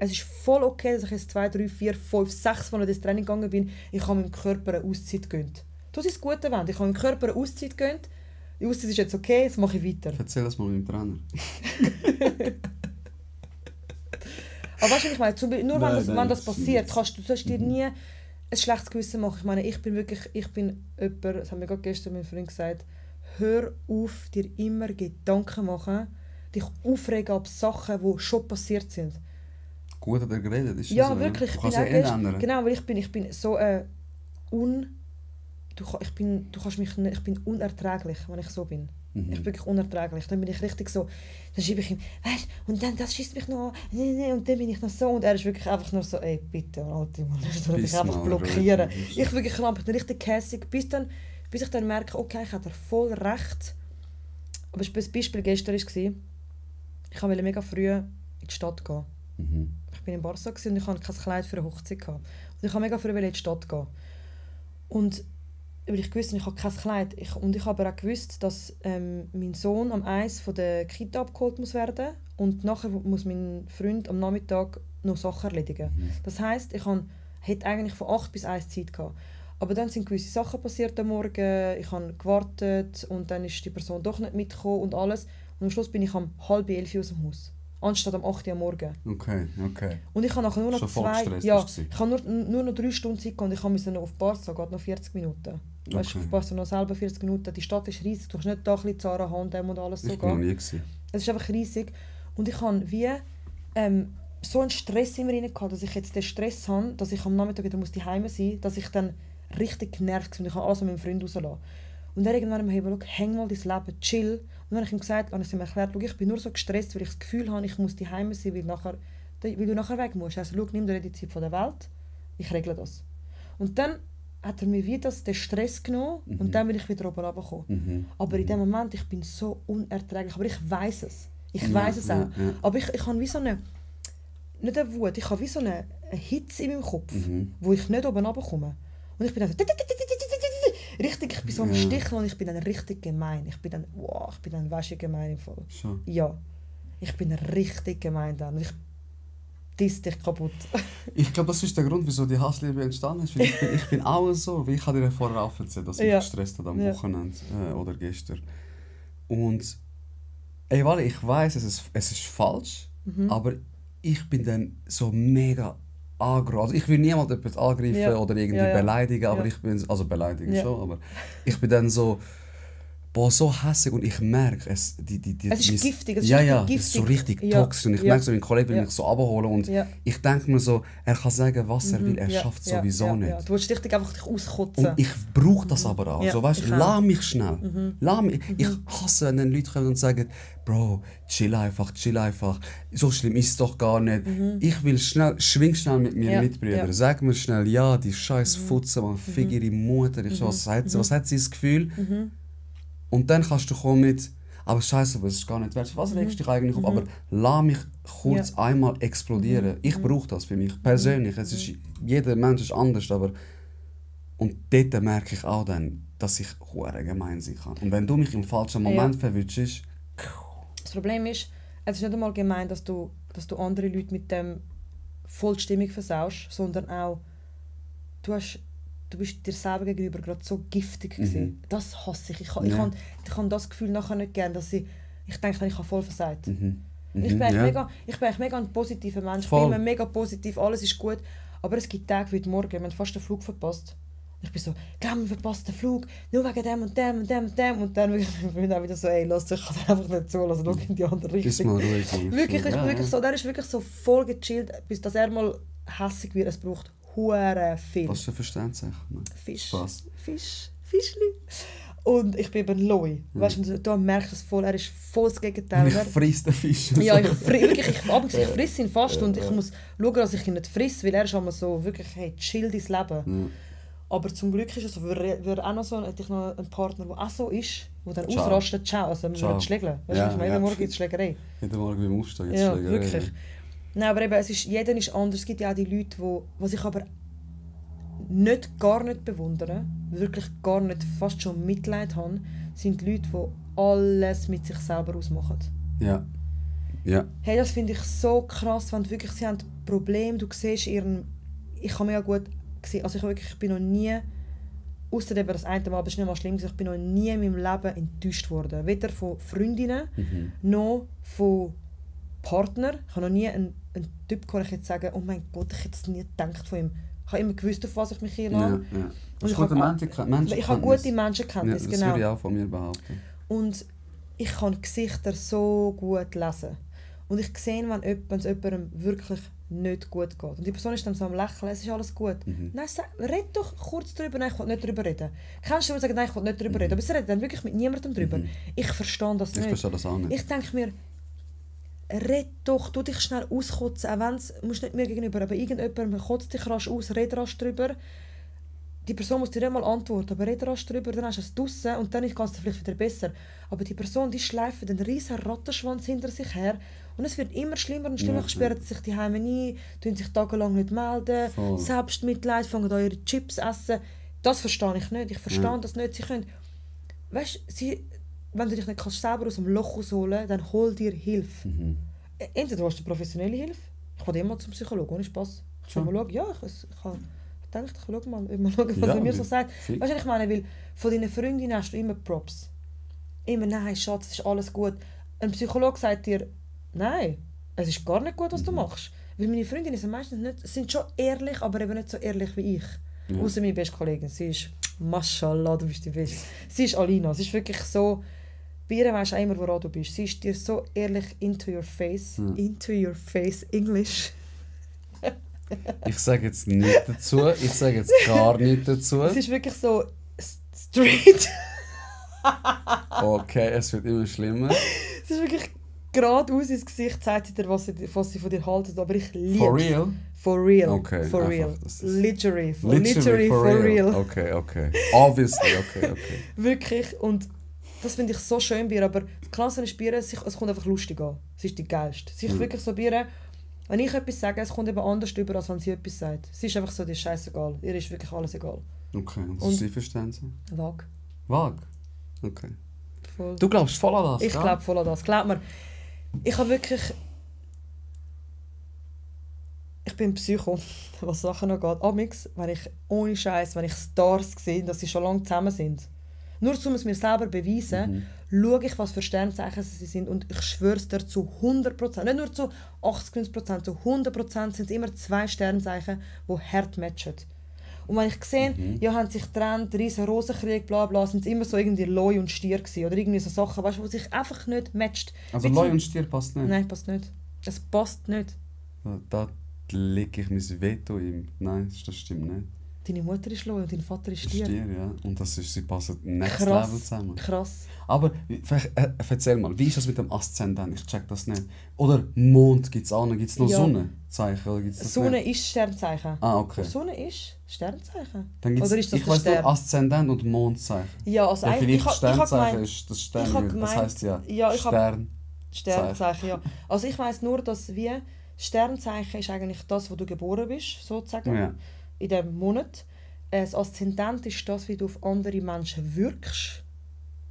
Es ist voll okay, dass ich jetzt 2, 3, 4, 5, 6 Mal ins Training gegangen bin. Ich habe meinem Körper eine Auszeit gegönnt. Das ist das Gute, ich habe meinem Körper eine Auszeit gegönnt. Die Auszeit ist jetzt okay, jetzt mache ich weiter. Erzähl das mal meinem Trainer. Aber weißt du, was ich meine? Nur Nein, wenn das passiert, nicht. du sollst dir nie ein schlechtes Gewissen machen. Ich meine, ich bin jemand, das haben mir gerade gestern mein Freund gesagt, hör auf, dir immer Gedanken machen, dich aufregen ab Sachen, die schon passiert sind. Gut hat er geredet, ist Ja, so, wirklich. Du kannst ja nicht ändern. Genau, weil ich bin so ich bin unerträglich, wenn ich so bin. Ich bin wirklich unerträglich. Dann bin ich richtig so, dann schreibe ich ihm, weißt du, und dann das schießt mich noch, und dann bin ich noch so, und er ist wirklich einfach nur so, ey, bitte, Alter, Mann, ich soll dich einfach blockieren. Ich wirklich ich bin richtig käsig, bis ich dann merke, okay, ich hatte voll recht. Aber das Beispiel gestern war, ich wollte mega früh in die Stadt gehen. Ich war in Barca und ich hatte kein Kleid für eine Hochzeit. Und ich wollte mega früh in die Stadt gehen. Und weil ich wusste, ich habe kein Kleid. Und ich habe aber auch gewusst, dass mein Sohn am 1 von der Kita abgeholt muss werden und nachher muss mein Freund am Nachmittag noch Sachen erledigen. Das heisst, ich hätte eigentlich von 8 bis 1 Zeit gehabt. Aber dann sind gewisse Sachen passiert am Morgen, ich habe gewartet und dann ist die Person doch nicht mitgekommen und alles. Und am Schluss bin ich um 10:30 aus dem Haus. Anstatt um 8 Uhr am Morgen. Okay. Und ich habe nachher nur noch Schon voll gestresst ja, bist du. ich habe nur noch 3 Stunden Zeit gehabt und ich musste noch auf Barca, geht noch 40 Minuten. Weißt du, auf Barca noch selber 40 Minuten. Die Stadt ist riesig, du kannst nicht da ein bisschen Zara, H&M und alles so Ich bin noch gehen. nie gewesen. Es ist einfach riesig. Und ich habe wie so einen Stress immer rein gehabt, dass ich jetzt den Stress habe, dass ich am Nachmittag wieder zu Hause sein muss, dass ich dann richtig genervt bin und ich habe alles mit meinem Freund rauslassen. Und er irgendwann mir gesagt, häng mal dein Leben, chill. Und dann habe ich ihm gesagt, habe ich ihm erklärt, ich bin nur so gestresst, weil ich das Gefühl habe, ich muss zu Hause sein, weil du nachher weg musst. Also nimm dir die Zeit von der Welt, ich regle das. Und dann hat er mir wieder den Stress genommen und dann bin ich wieder oben runtergekommen. Aber in dem Moment, ich bin so unerträglich, aber ich weiss es. Ich weiss es auch. Ja. Aber ich habe wie so eine, nicht eine Wut, ich habe wie so eine Hitze in meinem Kopf, wo ich nicht oben runterkomme. Und ich bin dann so, richtig, ich bin so am Sticheln und ich bin dann richtig gemein. Ich bin dann waschig gemein im Fall. Schon. Ja, ich bin richtig gemein dann. Und ich diss dich kaputt. Ich glaube, das ist der Grund, wieso die Hassliebe entstanden ist. Weil ich bin auch so, wie ich habe dir vorher auch erzählt, dass ich gestresst habe am Wochenende oder gestern. Und weil ich weiss, es ist falsch, aber ich bin dann so mega aggro. Also ich will niemand etwas angreifen oder irgendwie beleidigen, aber ich bin, also beleidigen schon, aber ich bin dann so so hässig und ich merke es. Es ist giftig, es ist giftig. Es ist so richtig toxisch und ich merke so, mein Kollege will mich so abholen und ich denke mir so, er kann sagen, was er will, er schafft sowieso nicht. Du willst dich einfach auskotzen. Und ich brauche das aber auch. So, weißt, lass mich schnell. Lass mich. Ich hasse, wenn dann Leute kommen und sagen, Bro, chill einfach. So schlimm ist es doch gar nicht. Ich will schwing schnell mit mir Mitbrüdern. Sag mir schnell, ja, die scheiß Futze, man, fick ihre Mutter. Was hat sie das Gefühl? Und dann kannst du kommen mit, aber scheiße, das ist gar nicht wert. Was regst du dich eigentlich auf? Aber lass mich kurz einmal explodieren. Ich brauche das für mich persönlich. Es ist, jeder Mensch ist anders, aber und dort merke ich auch dann, dass ich hure gemein sein kann. Und wenn du mich im falschen Moment verwünschst. Das Problem ist, es ist nicht einmal gemein, dass du andere Leute mit dem voll die Stimmung versaust, sondern auch, du bist dir selber gegenüber gerade so giftig gewesen. Das hasse ich. Ich habe das Gefühl nachher nicht gern, dass ich denke, ich habe voll versagt. Ich bin eigentlich mega ein positiver Mensch. Ich bin immer mega positiv, alles ist gut. Aber es gibt Tage wie morgen, wir haben fast den Flug verpasst. Ich bin so, wir verpasst den Flug, nur wegen dem und dem und dem und dem. Und dann bin ich auch wieder so, ey, lass dich, ich kann dir einfach nicht zulassen, schau in die andere Richtung. Ist mal ruhig. Wirklich, ich bin wirklich so, der ist wirklich so voll gechillt, bis dass er mal hässig wird. Es braucht hure viel. Was für Verständnis? Fisch. Was? Fischli. Und ich bin eben Loi. Weißt du, du merkst es voll, er ist voll das Gegenteil. Ich friss den Fisch. Ja, ich friss ihn fast und ich muss schauen, dass ich ihn nicht friss, weil er ist immer so wirklich, hey, chill dein Leben. Aber zum Glück ist es so, hätte ich noch einen Partner, der auch so ist, der dann ausrastet, ciao, also wir würden schlägeln. Weißt du, jeden Morgen gibt es Schlägerei. Jeden Morgen beim Aufstehen gibt es ja, Schlägerei. Wirklich. Nein, aber eben, jeder ist anders. Es gibt ja auch die Leute, die ich aber gar nicht bewundere, wirklich gar nicht, fast schon Mitleid haben, sind Leute, die alles mit sich selber ausmachen. Ja. Hey, das finde ich so krass, wenn wirklich, sie haben Probleme, du siehst ihren, ich habe mega gut gesehen, also ich bin noch nie, ausser eben das eine Mal, das ist nicht mal schlimm, ich bin noch nie in meinem Leben enttäuscht worden, weder von Freundinnen, noch von Partner, ich habe noch nie einen Typ gehört, ich jetzt sagen, oh mein Gott, ich hätte es nie gedacht von ihm. Ich habe immer gewusst, auf was ich mich einlasse. Ja, ja. Und Ich habe gute Menschenkenntnis, das genau. würde ich auch von mir behaupten. Und ich kann Gesichter so gut lesen. Und ich sehe, wenn es jemandem wirklich nicht gut geht. Und die Person ist dann so am Lächeln, es ist alles gut. Nein, red doch kurz darüber, nein, ich will nicht darüber reden. Kannst du sagen, nein, ich will nicht darüber reden. Aber sie reden dann wirklich mit niemandem darüber. Ich verstehe das nicht. Ich verstehe das auch nicht. Ich denke mir, red doch, tu dich schnell auskotzen, auch wenn es, musst nicht mir gegenüber, aber irgendjemand kotzt dich rasch aus, red rasch drüber. Die Person muss dir nicht mal antworten, aber red rasch drüber, dann hast du es draussen und dann geht es dir vielleicht wieder besser. Aber die Person, die schleift einen riesen Rattenschwanz hinter sich her und es wird immer schlimmer und schlimmer, sperren sich die Heime ein, tun sich tagelang nicht melden, Selbstmitleid, fangen an ihre Chips essen. Das verstehe ich nicht, ich verstehe das nicht. Sie können, weißt, wenn du dich nicht selber aus dem Loch rausholen kannst, dann hol dir Hilfe. Entweder hast du professionelle Hilfe, ich gehe immer zum Psychologen, ohne Spaß. Ich kann mal schauen, ja, ich habe gedacht, ich schaue mal, was er mir so sagt. Weißt du, was ich meine? Weil von deinen Freundinnen hast du immer Props. Immer, nein, Schatz, es ist alles gut. Ein Psychologe sagt dir, nein, es ist gar nicht gut, was du machst. Weil meine Freundinnen sind meistens nicht, sind schon ehrlich, aber eben nicht so ehrlich wie ich. Ja. Außer meine beste Kollegin, sie ist, Maschallah, du bist die Beste. Sie ist Alina, sie ist wirklich so, bei ihr weisst du auch immer, woran du bist. Sie ist dir so ehrlich into your face, English. Ich sage jetzt nicht dazu, ich sage jetzt gar nicht dazu. Es ist wirklich so straight. Okay, es wird immer schlimmer. Es ist wirklich geradeaus ins Gesicht, zeigt sie dir, was sie von dir halten, aber ich liebe es. For real? For real. Okay, for real. Literally for real. Okay. Obviously, okay. Wirklich, und das finde ich so schön bei ihr, aber das Klasse ist bei ihr, es kommt einfach lustig an. Sie ist die Geilste. Sie ist wirklich so bei ihr, wenn ich etwas sage, es kommt eben anders rüber, als wenn sie etwas sagt. Sie ist einfach so, die ist scheißegal. Ihr ist wirklich alles egal. Okay, und was ist dein Verständnis? Vage. Vage? Okay. Voll. Du glaubst voll an das, Ich glaube voll an das. Glaub mir, ich habe wirklich... Ich bin Psycho, was Sachen noch geht. Amix, wenn ich ohne Scheiß, wenn ich Stars sehe, dass sie schon lange zusammen sind. Nur um es mir selber beweisen, schaue ich, was für Sternzeichen sie sind und ich schwöre es dir zu 100%, nicht nur zu 80%, zu 100% sind es immer 2 Sternzeichen, die hart matchen. Und wenn ich sehe, ja, haben sich getrennt, riesen Rosenkrieg, bla bla, sind es immer so irgendwie Leu und Stier gewesen, oder irgendwie so Sachen, weißt du, die sich einfach nicht matcht. Also Leu und Stier passt nicht? Nein, passt nicht. Es passt nicht. Da lege ich mein Veto im. Nein, das stimmt nicht. Deine Mutter ist Leu und dein Vater ist Stier. Stier, ja. Und das ist, sie passen next Krass. Level zusammen. Krass. Aber erzähl mal, wie ist das mit dem Aszendent? Ich check das nicht. Oder Mond gibt es auch noch? Gibt es noch Sonnenzeichen? Oder gibt's das Sonne nicht? ist Sternzeichen. Ah, okay. Sonne ist Sternzeichen. Dann gibt's, oder ist das ich der weiss Stern? nur Aszendent und Mondzeichen. Ja, also ja, eigentlich... vielleicht Sternzeichen ist das Stern. Das heisst ja Sternzeichen, ja. Also ich weiss nur, dass Sternzeichen ist eigentlich das, wo du geboren bist, sozusagen, in diesem Monat. Das Aszendent ist das, wie du auf andere Menschen wirkst.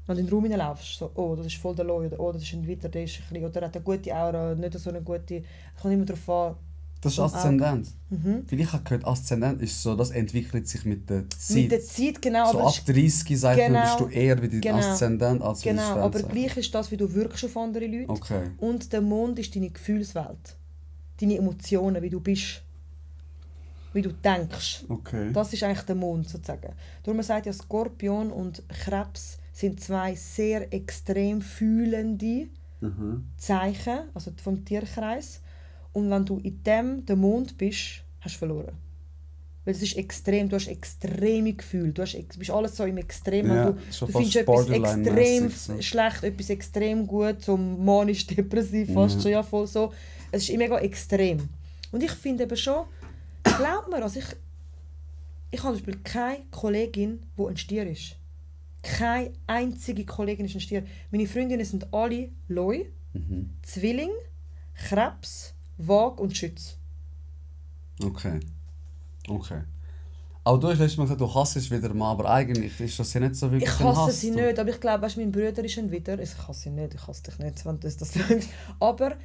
Wenn du in den Raum hineinlaufst, so, oh, das ist voll der Leu, oder oh, das ist ein Weiter, der ist ein bisschen, oder hat eine gute Aura, nicht so eine gute... Es kommt immer darauf an. Das ist Aszendent. Weil ich habe gehört, Aszendent ist so, das entwickelt sich mit der Zeit. Mit der Zeit, genau. So ab 30 sagt man, bist du eher wie dein Aszendent als wie Genau, aber Sternzeichen. gleich ist das, wie du wirkst auf andere Leute. Okay. Und der Mond ist deine Gefühlswelt. Deine Emotionen, wie du bist. Wie du denkst. Okay. Das ist eigentlich der Mond, sozusagen. Darum man sagt ja, Skorpion und Krebs sind 2 sehr extrem fühlende Zeichen, also vom Tierkreis. Und wenn du in dem der Mond bist, hast du verloren. Weil es ist extrem, du hast extreme Gefühle, du bist alles so im Extrem. Ja, du findest etwas extrem schlecht, etwas extrem gut, so manisch-depressiv, fast schon, ja, voll so. Es ist mega extrem. Und ich finde eben schon, glaub mir, also ich habe zum Beispiel keine Kollegin, die ein Stier ist. Keine einzige Kollegin ist ein Stier. Meine Freundinnen sind alle Leu, Zwilling, Krebs, Waage und Schütz. Okay. Aber du hast letztes Mal gesagt, du hasst es wieder mal, aber eigentlich ist das ja nicht so wirklich ein Hass. Ich hasse sie nicht, aber ich glaube, weißt, mein Bruder ist ein Widder. Ich hasse sie nicht, ich hasse dich nicht, wenn du das denkst. Aber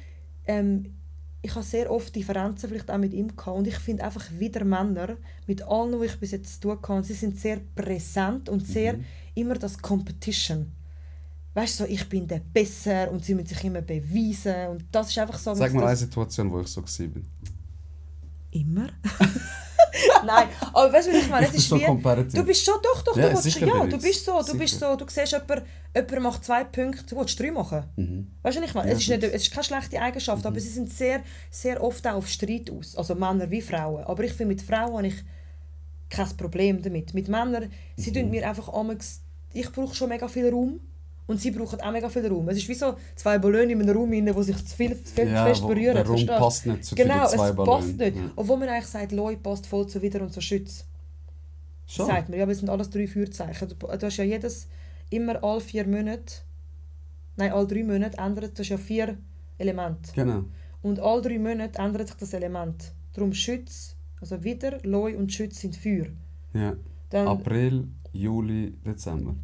ich habe sehr oft Differenzen vielleicht auch mit ihm gehabt. Und ich finde einfach wieder Männer, mit allen, die ich bis jetzt zu tun hatte, sie sind sehr präsent und sehr immer das Competition. weißt du, so, ich bin der besser und sie müssen sich immer beweisen und das ist einfach so... Sag mal eine Situation, wo ich so war. Immer? Nein, aber weißt du, was ich meine? Es ist so wie, comparative. du bist schon, doch, Ja, du willst, sicher ja, bin du ich's. bist so, Sicher. du siehst, jemand macht 2 Punkte, du willst 3 machen. Weißt du, was ich meine? Ja, Es ist, nicht, es ist keine schlechte Eigenschaft, aber sie sind sehr, sehr oft auch auf Streit aus, also Männer wie Frauen. Aber ich finde, mit Frauen habe ich kein Problem damit. Mit Männern, sie tun mir einfach ich brauche schon mega viel Raum. Und sie brauchen auch mega viel Raum. Es ist wie so 2 Ballone in einem Raum, die sich zu fest berühren. Der Raum verstehst du? passt nicht zu Genau, den 2 es Ballonen. passt nicht. Ja. Obwohl man eigentlich sagt, Loi passt voll zu Widder und zu Schütz. Schon? Sagt man, ja, aber es sind alles 3 Feuerzeichen. Du hast ja immer alle 4 Monate, nein, alle 3 Monate ändert, das ist ja 4 Elemente. Genau. Und alle 3 Monate ändert sich das Element. Darum Schütz, also Widder, Loi und Schütz sind Feuer. Ja. Dann April, Juli, Dezember.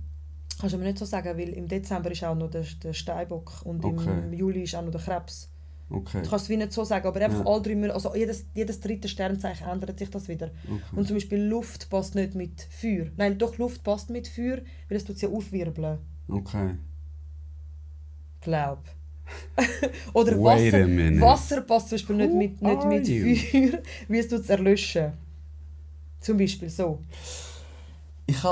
kannst du mir nicht so sagen, weil im Dezember ist auch noch der Steinbock und im Okay. Juli ist auch noch der Krebs. Okay. Du kannst es wie nicht so sagen, aber einfach Ja. alle 3 Monate, also jedes 3. Sternzeichen ändert sich das wieder. Okay. Und zum Beispiel Luft passt nicht mit Feuer. Nein, doch, Luft passt mit Feuer, weil es tut sie aufwirbeln. Okay. Glaub. Oder Wait a minute. Wasser passt zum Beispiel nicht Who mit are you? Feuer, wie es tut es erlöschen. Zum Beispiel so. Ich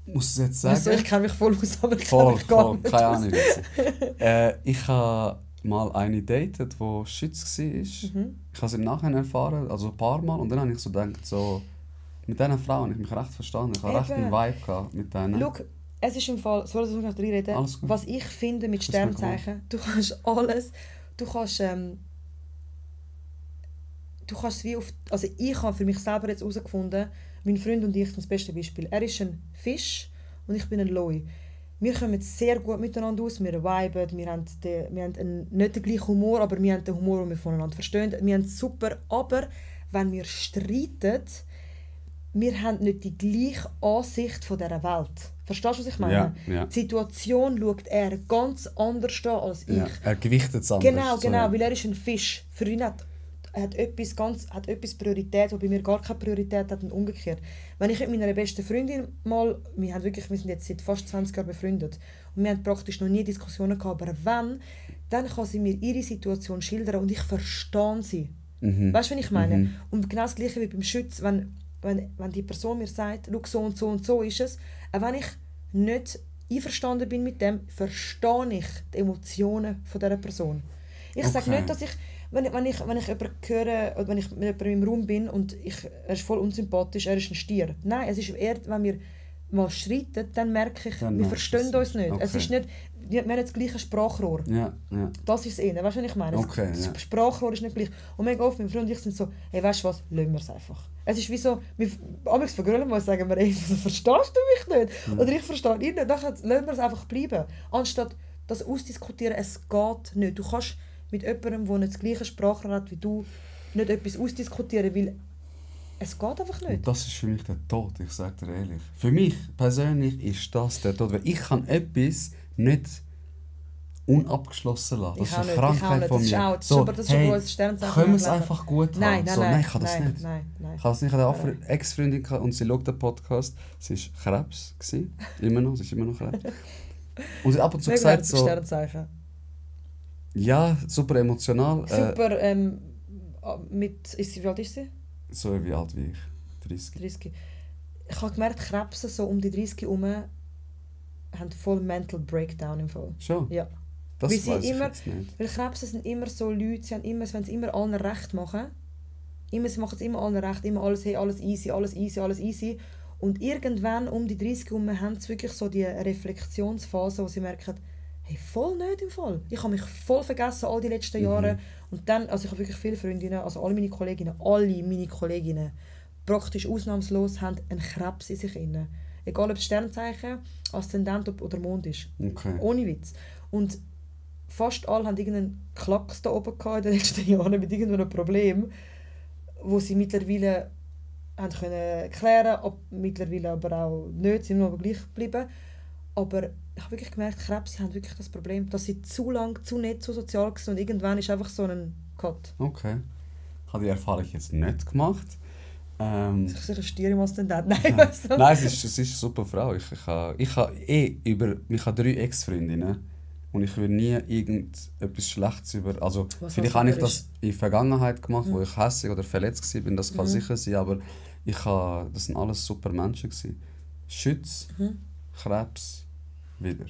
muss es jetzt Also, sagen. ich kenne mich voll aus, aber ich kenne Voll, mich gar voll, nicht keine aus. Ahnung. Ich habe mal eine datet, die Schütz war. Ich habe es im Nachhinein erfahren, also ein paar Mal. Und dann habe ich so gedacht, so, mit diesen Frauen habe ich mich recht verstanden. Ich habe recht einen Eben. Vibe gehabt mit denen. Schau, es ist im Fall, sorry, dass ich noch reinrede, Alles gut. was ich finde mit Das ist mir Sternzeichen, du kannst alles, du kannst wie auf, also ich habe für mich selber jetzt herausgefunden, mein Freund und ich sind das beste Beispiel. Er ist ein Fisch und ich bin ein Loi. Wir kommen sehr gut miteinander aus, wir viben, wir haben nicht den gleichen Humor, aber wir haben den Humor, den wir voneinander verstehen. Wir haben es super, aber wenn wir streiten, wir haben nicht die gleiche Ansicht von dieser Welt. Verstehst du, was ich meine? Ja, ja. Die Situation schaut er ganz anders an als ich. Ja, er gewichtet es anders. Genau, so, genau, ja. weil er ist ein Fisch. Für ihn hat etwas Priorität, die bei mir gar keine Priorität hat und umgekehrt. Wenn ich mit meiner besten Freundin mal, wir sind jetzt seit fast 20 Jahren befreundet und wir haben praktisch noch nie Diskussionen gehabt, aber wenn, dann kann sie mir ihre Situation schildern und ich verstehe sie. Weißt du, was ich meine? Und genau das Gleiche wie beim Schütz, wenn die Person mir sagt, schau, so und so ist es, auch wenn ich nicht einverstanden bin mit dem, verstehe ich die Emotionen von dieser Person. Ich sage Okay. nicht, dass ich, wenn ich jemanden höre, oder wenn ich mit jemandem im Raum bin und er ist voll unsympathisch, er ist ein Stier. Nein, es ist eher, wenn wir mal streiten, dann merke ich, Dann wir merkst verstehen du uns es. nicht. Es Okay. ist nicht, wir haben das gleiche Sprachrohr. Ja, ja. Das ist es eher, weißt du, was ich meine? Okay, Das ja. Sprachrohr ist nicht gleich. Und mega oft, mein Freund und ich sind so, hey, weißt du was, lassen wir es einfach. Es ist wie so, amigs vergrüllen wir und sagen wir, hey, verstehst du mich nicht? Oder ich verstehe ihn nicht, dann lassen wir es einfach bleiben. Anstatt das ausdiskutieren, es geht nicht. Du kannst mit jemandem, der nicht das gleiche Sprachrohr hat wie du, nicht etwas ausdiskutieren, weil es geht einfach nicht. Und das ist für mich der Tod, ich sage dir ehrlich. Für mich persönlich ist das der Tod, weil ich kann etwas nicht unabgeschlossen lassen. Das Ich ist auch eine nicht, ich auch Krankheit nicht. von Das ist mir. auch- das ist aber- das ist aber unser Sternzeichen können wir es im Leben. einfach gut haben? Nein, nein, so, nein, ich kann das nein, nicht. nein. Ich kann das nicht. Ich hatte eine Ex-Freundin gehabt und sie schaut den Podcast. Sie war Krebs. Immer noch. Sie ist immer noch Krebs. Und sie hat ab und zu Mega gesagt gutes so, Sternzeichen. ja, super emotional. Super, wie alt ist sie? So wie alt wie ich. 30. 30. Ich habe gemerkt, Krebse so um die 30 herum haben voll Mental Breakdown im Fall. Schon? Ja. Das Weil sie weiß ich immer- jetzt nicht. Weil Krebse sind immer so Leute, sie wollen es immer allen recht machen. Sie machen es immer allen recht, immer alles, hey, alles easy, alles easy, alles easy. Und irgendwann um die 30 herum haben sie wirklich so die Reflexionsphase, wo sie merken, hey, voll nicht im Fall. Ich habe mich voll vergessen all die letzten Jahre. Und dann, also ich habe wirklich viele Freundinnen, also alle meine Kolleginnen, praktisch ausnahmslos haben einen Krebs in sich inne. Egal ob es Sternzeichen, Aszendent oder Mond ist. Okay. Ohne Witz. Und fast alle haben irgendeinen Klacks da oben gehabt in den letzten Jahren mit irgendeinem Problem, wo sie mittlerweile haben können klären, mittlerweile aber auch nicht, sind nur gleich geblieben. Aber ich habe wirklich gemerkt, Krebs haben wirklich das Problem, dass sie zu lang, zu nett, zu sozial waren und irgendwann ist einfach so ein Cut. Okay. Ich habe die Erfahrung jetzt nicht gemacht. Ich sicher Stier im Ostendant. Nein, weißt du? Nein, es ist eine super Frau. Ich habe 3 Ex-Freundinnen und ich will nie irgendetwas Schlechtes über... Also, Was vielleicht super habe ich ist. das in der Vergangenheit gemacht, wo ich hässlich oder verletzt war, das kann sicher sein, aber das sind alles super Menschen gewesen. Schütz, Krebs, wieder.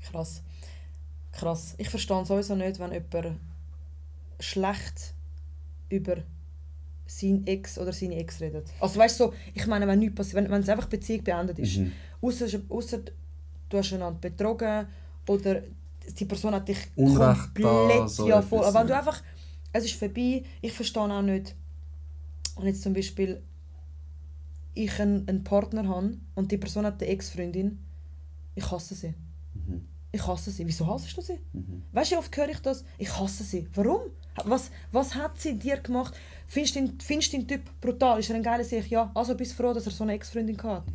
Krass. Krass. Ich verstehe sowieso nicht, wenn jemand schlecht über seinen Ex oder seine Ex redet. Also weißt du, so, ich meine, wenn nichts passiert, wenn es einfach Beziehung beendet ist, ausser du hast einander betrogen oder die Person hat dich Unrecht komplett da, so ja, etwas, voll. Aber wenn du ja. einfach, es ist vorbei, ich verstehe auch nicht, wenn jetzt zum Beispiel ich einen Partner habe und die Person hat eine Ex-Freundin, ich hasse sie. Ich hasse sie. Wieso hasst du sie? Weißt du, wie oft höre ich das? Ich hasse sie. Warum? Was hat sie dir gemacht? Findest du den Typ brutal? Ist er ein geiler Sieg? Ja. Also bist du froh, dass er so eine Ex-Freundin hatte.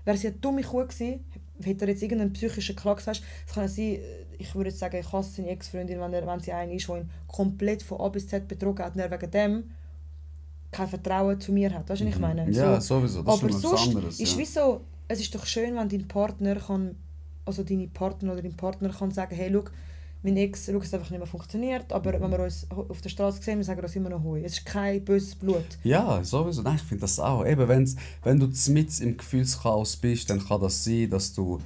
Wäre sie eine dumme Kuh gewesen, hätte er jetzt irgendeinen psychischen Klacks, weißt, es kann ja sein, ich würde jetzt sagen, ich hasse seine Ex-Freundin, wenn sie eine ist, die ihn komplett von A bis Z betrogen hat und er wegen dem kein Vertrauen zu mir hat. Weißt du, was ich meine? Ja, sowieso. Das aber ist schon was sonst anderes. ist Ja. wie so, es ist doch schön, wenn dein Partner kann, also deine Partner oder dein Partner kann sagen, hey, schau, mein Ex, es einfach nicht mehr funktioniert, aber wenn wir uns auf der Straße sehen, wir sagen uns immer noch Hoi. Es ist kein böses Blut. Ja, sowieso. Nein, ich finde das auch. Eben, wenn du mitten im Gefühlschaos bist, dann kann das sein, dass du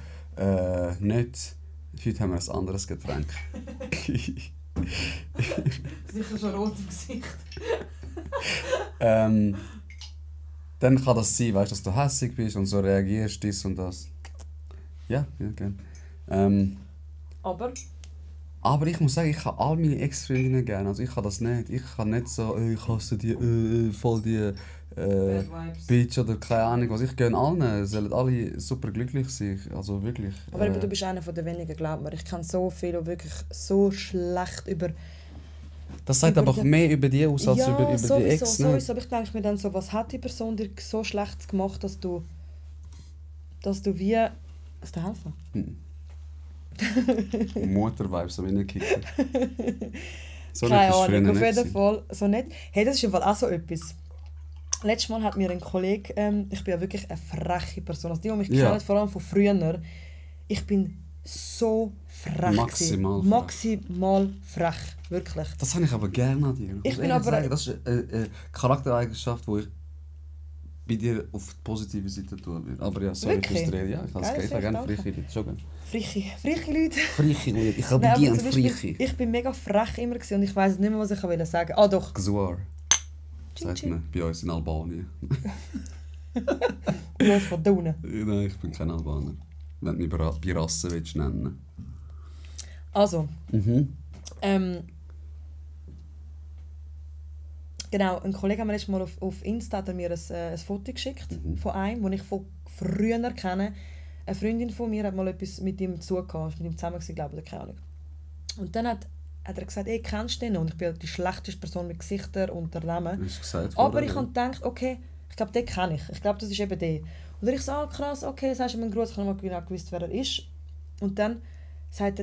nicht... Heute haben wir ein anderes Getränk. Sicher schon rot im Gesicht. Dann kann das sein, weißt, dass du hässig bist und so reagierst, dies und das. Ja, gerne. Aber ich muss sagen, ich habe all meine Ex-Freundinnen gerne. Also ich kann das nicht. Ich kann nicht so, ich hasse die, voll die Bad Vibes. Bitch oder keine Ahnung was. Ich gönne allen. Sollen alle super glücklich sein. Also wirklich. Aber du bist einer von den wenigen, glaub mir. Ich kenne so viele, die wirklich so schlecht über... Das sagt über aber die- mehr über die aus als ja, über die sowieso, Ex. Ne? sowieso. Aber ich denke mir dann so, was hat die Person dir so Schlechtes gemacht, dass du wie... Ist der helfen? Mutter-Vibes, so wie eine Kicker. So Keine etwas früher Ahnung, auf nicht jeden gewesen. Fall so nicht. Hey, das ist im Fall auch so etwas. Letztes Mal hat mir ein Kollege, ich bin ja wirklich eine freche Person, also die mich Ja. kennen, vor allem von früher, ich bin so frech. Maximal gewesen. frech. Maximal frech, wirklich. Das habe ich aber gerne an dir. Ich muss bin ehrlich aber- sagen, das ist eine Charaktereigenschaft, die ich bei dir auf die positive Seite tun will. Aber ja, sorry Wirklich? fürs Drehen. Ja, ich Geil, habe gerne danke. freche Leute. Schon gerne. Freche Leute. Freche Leute. Ich habe Nein, aber gerne zum Beispiel, freche. ich bin mega frech immer gewesen und ich weiss nicht mehr, was ich sagen wollte. Ah doch. Gsuar. Chin, Sagt chin. man bei uns in Albanien. Los von da unten. Nein, ich bin kein Albaner. Wenn du mich bei Rasse willst nennen. Also, Mhm. genau, ein Kollege hat mir letztes Mal auf Insta hat er mir ein Foto geschickt von einem, den ich von früher kenne. Eine Freundin von mir hat mal etwas mit ihm zu tun gehabt, mit ihm zusammen gewesen, glaube ich, oder keine Ahnung. Und dann hat er gesagt, ey, kennst du den? Und ich bin die schlechteste Person mit Gesichtern und Namen. Hast du gesagt? Aber vorher, ich ja. habe gedacht, okay, ich glaube, den kenne ich. Ich glaube, das ist eben der. Und dann ich so, krass, okay, sagst du mir einen Gruß, ich habe noch mal genau gewusst, wer er ist. Und dann sagt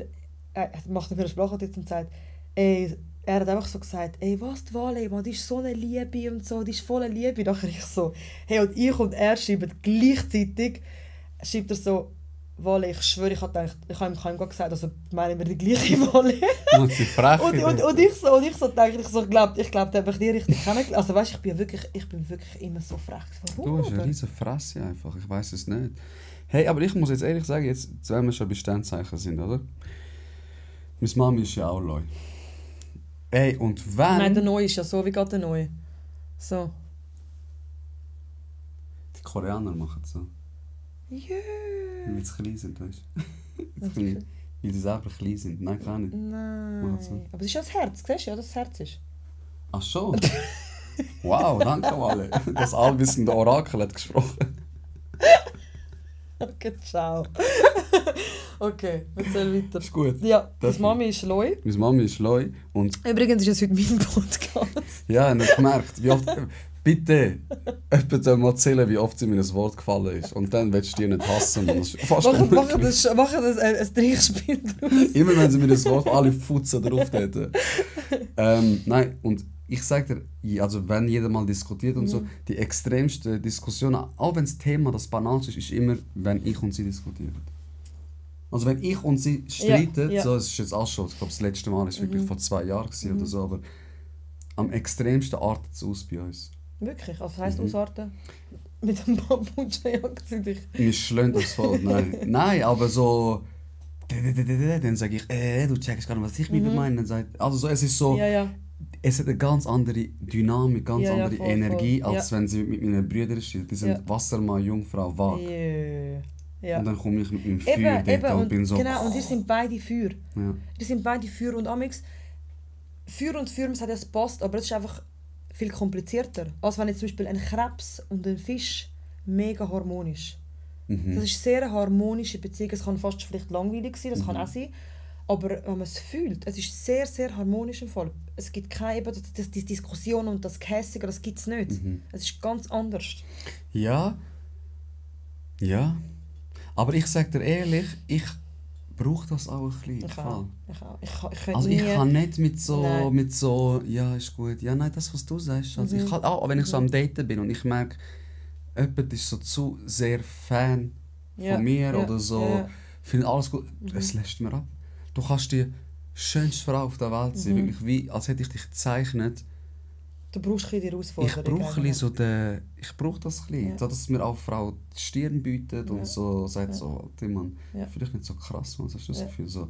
er macht mir eine Sprachnotiz und sagt, ey, er hat einfach so gesagt, ey, was, die Wale, man, die ist so eine Liebe und so, die ist voll eine Liebe. Nachher ich so, hey, und ich und er schreiben gleichzeitig, schreibt er so, Wale, ich schwöre, ich habe ihm gerade gesagt, also meinen wir die gleiche Wale. Und sie frech. Und ich so denke, ich glaube, da habe ich die richtig kennengelernt. Also weißt, ich bin wirklich immer so frech. Du Warum? hast eine aber? riesige Fresse einfach, ich weiß es nicht. Hey, aber ich muss jetzt ehrlich sagen, jetzt, wenn wir schon bei Sternzeichen sind, oder? Meine Mami ist ja auch Leu. Ey, und wenn... Nein, der Neue ist ja so, wie geht der Neue? So. Die Koreaner machen es so. Yeah. Weil sie klein sind, weißt du? Weil sie selber klein sind. Nein, kann nicht. Nein. Macht's so. Aber es ist ja das Herz, siehst du ja, dass das Herz ist. Ach schon? Wow, danke alle. Das allwissende Orakel hat gesprochen. Okay, ciao. Okay, erzähl weiter. Ist gut. Ja, das Das- Mami ist Loi. Meine Mami ist Leu und Übrigens ist es heute mein Podcast. ja, ich habe gemerkt, wie oft... Bitte, jemand soll mal erzählen, wie oft sie mir ein Wort gefallen ist. Und dann willst du dich nicht hassen. Man. Das ist fast Machen unmöglich. das ein Trickspiel draus. Immer wenn sie mir das Wort alle Futzen drauf täten. Nein, und ich sage dir, also wenn jeder mal diskutiert und so, die extremste Diskussion, auch wenn das Thema das Banalste ist immer, wenn ich und sie diskutieren. Also wenn ich und sie streiten, Ja. so, es ist jetzt auch schon, ich glaube das letzte Mal ist wirklich vor 2 Jahren gewesen oder so, aber am extremsten artet es aus bei uns. Wirklich? Also, was heisst ausarten? Mit dem Bambuja jagt sie dich. Wir schlagen das voll, nein. Nein, aber so... Dann sage ich, du checkst gar nicht, was ich mit meine. Dann sagt, also so, es ist so... Ja. Es hat eine ganz andere Dynamik, ganz Ja, andere voll, Energie, voll. als wenn sie mit meinen Brüdern steht. Die sind Wassermann, Jungfrau, Waag. Ja. Und dann komme ich mit meinem Feuer dort und bin so... Genau, und ihr sind beide Feuer. Ja. Die sind beide Feuer und amix Feuer und Feuer, es hat ja passt, aber es ist einfach viel komplizierter, als wenn jetzt zum Beispiel ein Krebs und ein Fisch mega harmonisch. Das ist sehr eine harmonische Beziehung. Es kann fast vielleicht langweilig sein, das kann auch sein. Aber wenn man es fühlt, es ist sehr, sehr harmonisch im Fall. Es gibt keine die Diskussion und das Gehässige, das gibt es nicht. Es ist ganz anders. Ja. Ja. Aber ich sage dir ehrlich, ich brauche das auch ein bisschen. Ich auch. Ich Also nie... ich kann nicht mit Nein. so, ja, ist gut. Ja, nein, das, was du sagst. Also ich kann auch, wenn ich so am Daten bin und ich merke, jemand ist so zu sehr Fan von mir oder so, findet alles gut, es lässt mir ab. Du kannst die schönste Frau auf der Welt sein, wirklich wie, als hätte ich dich gezeichnet. Du brauchst ein bisschen die Herausforderung. Ich brauche das ein bisschen, so, dass mir auch eine Frau die Stirn bietet und so sagt so, Mann, vielleicht nicht so krass, man, hast du das Gefühl so.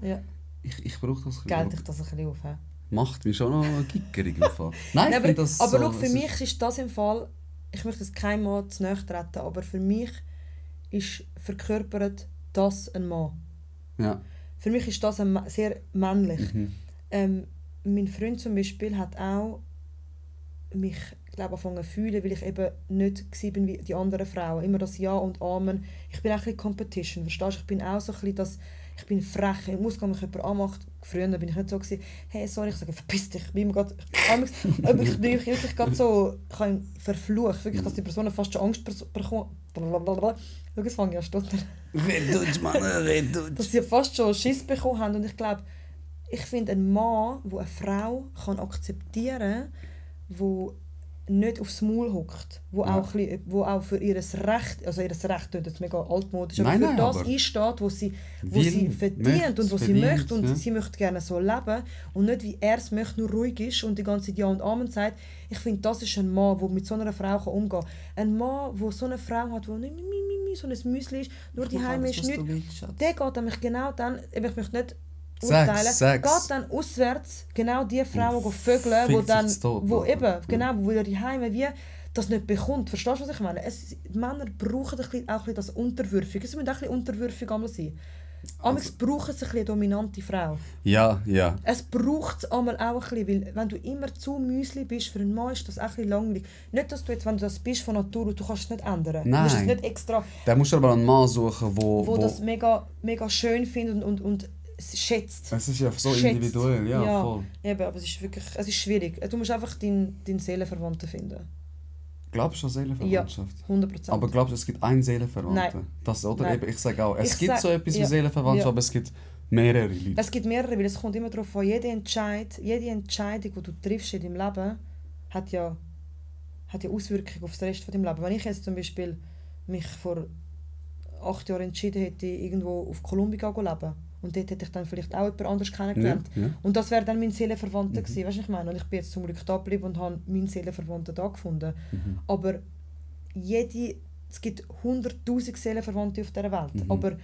Ich brauche das ein bisschen. Gelt dich das ein bisschen auf, he? Macht mich schon noch gickerig im Fall. Nein, aber, das aber so, schau, für mich ist das im Fall, ich möchte das kein Mann zu nahe treten, aber für mich ist verkörpert das ein Mann. Ja. Für mich ist das sehr männlich. Mein Freund zum Beispiel hat auch mich, glaube ich, angefangen zu fühlen, weil ich eben nicht war wie die anderen Frauen. Immer das Ja und Amen. Ich bin auch ein bisschen Competition, verstehst du? Ich bin auch so ein bisschen ich bin frech. Ich muss gar nicht jemand anmacht. Früher bin ich nicht so gewesen, hey, sorry, ich sage, verpiss dich. Ich bin wirklich gerade so, ich habe ihn verflucht, wirklich, dass die Personen fast schon Angst bekommen. Schau, jetzt fange ich an zu stottern. Red Deutsch, Mann, red Deutsch. Dass sie fast schon Schiss bekommen haben. Und ich glaube, ich finde einen Mann, der eine Frau kann akzeptieren kann, der nicht aufs Maul hockt, wo auch für ihr Recht, also ihr Recht klingt jetzt mega altmodisch, aber für das einsteht, wo sie verdient und wo sie möchte und sie möchte gerne so leben und nicht wie er es möchte, nur ruhig ist und die ganze Zeit Ja und Amen sagt. Ich finde, das ist ein Mann, der mit so einer Frau umgehen kann. Ein Mann, der so eine Frau hat, die so ein Müsli ist, nur die Heim ist nicht. Der geht nämlich genau dann, ich möchte nicht urteilen, geht dann auswärts genau die Frauen vögeln, wo die Heime wie das nicht bekommt. Verstehst du, was ich meine? Männer brauchen auch ein bisschen das Unterwürfige. Es muss auch ein bisschen unterwürfig sein. Amigs brauchen sie eine dominante Frau. Ja. Es braucht es einmal auch ein bisschen, weil wenn du immer zu Müsli bist, für einen Mann ist das auch ein bisschen langweilig. Nicht, dass du jetzt, wenn du das bist von Natur aus, du kannst es nicht ändern. Nein. Du musst es nicht extra... Da musst du aber einen Mann suchen, wo das mega, mega schön findet und schätzt. Es ist ja so individuell, ja, voll. Eben, aber es ist schwierig. Du musst einfach deinen Seelenverwandten finden. Glaubst du an Seelenverwandtschaft? Ja, 100%. Aber glaubst du, es gibt einen Seelenverwandten? Nein. Oder Nein. Eben, ich sage auch, es gibt so etwas wie Seelenverwandtschaft, aber es gibt mehrere Leute. Es gibt mehrere, weil es kommt immer darauf an, jede Entscheidung, die du triffst in deinem Leben, hat ja Auswirkungen auf den Rest von deinem Leben. Wenn ich jetzt zum Beispiel mich vor 8 Jahren entschieden hätte, irgendwo auf Kolumbien zu leben, und dort hätte ich dann vielleicht auch jemand anderes kennengelernt. Ja. Und das wäre dann mein Seelenverwandter gewesen, weißt du, ich meine? Und ich bin jetzt zum Glück da geblieben und habe meinen Seelenverwandten da gefunden. Aber es gibt 100'000 Seelenverwandte auf dieser Welt. Aber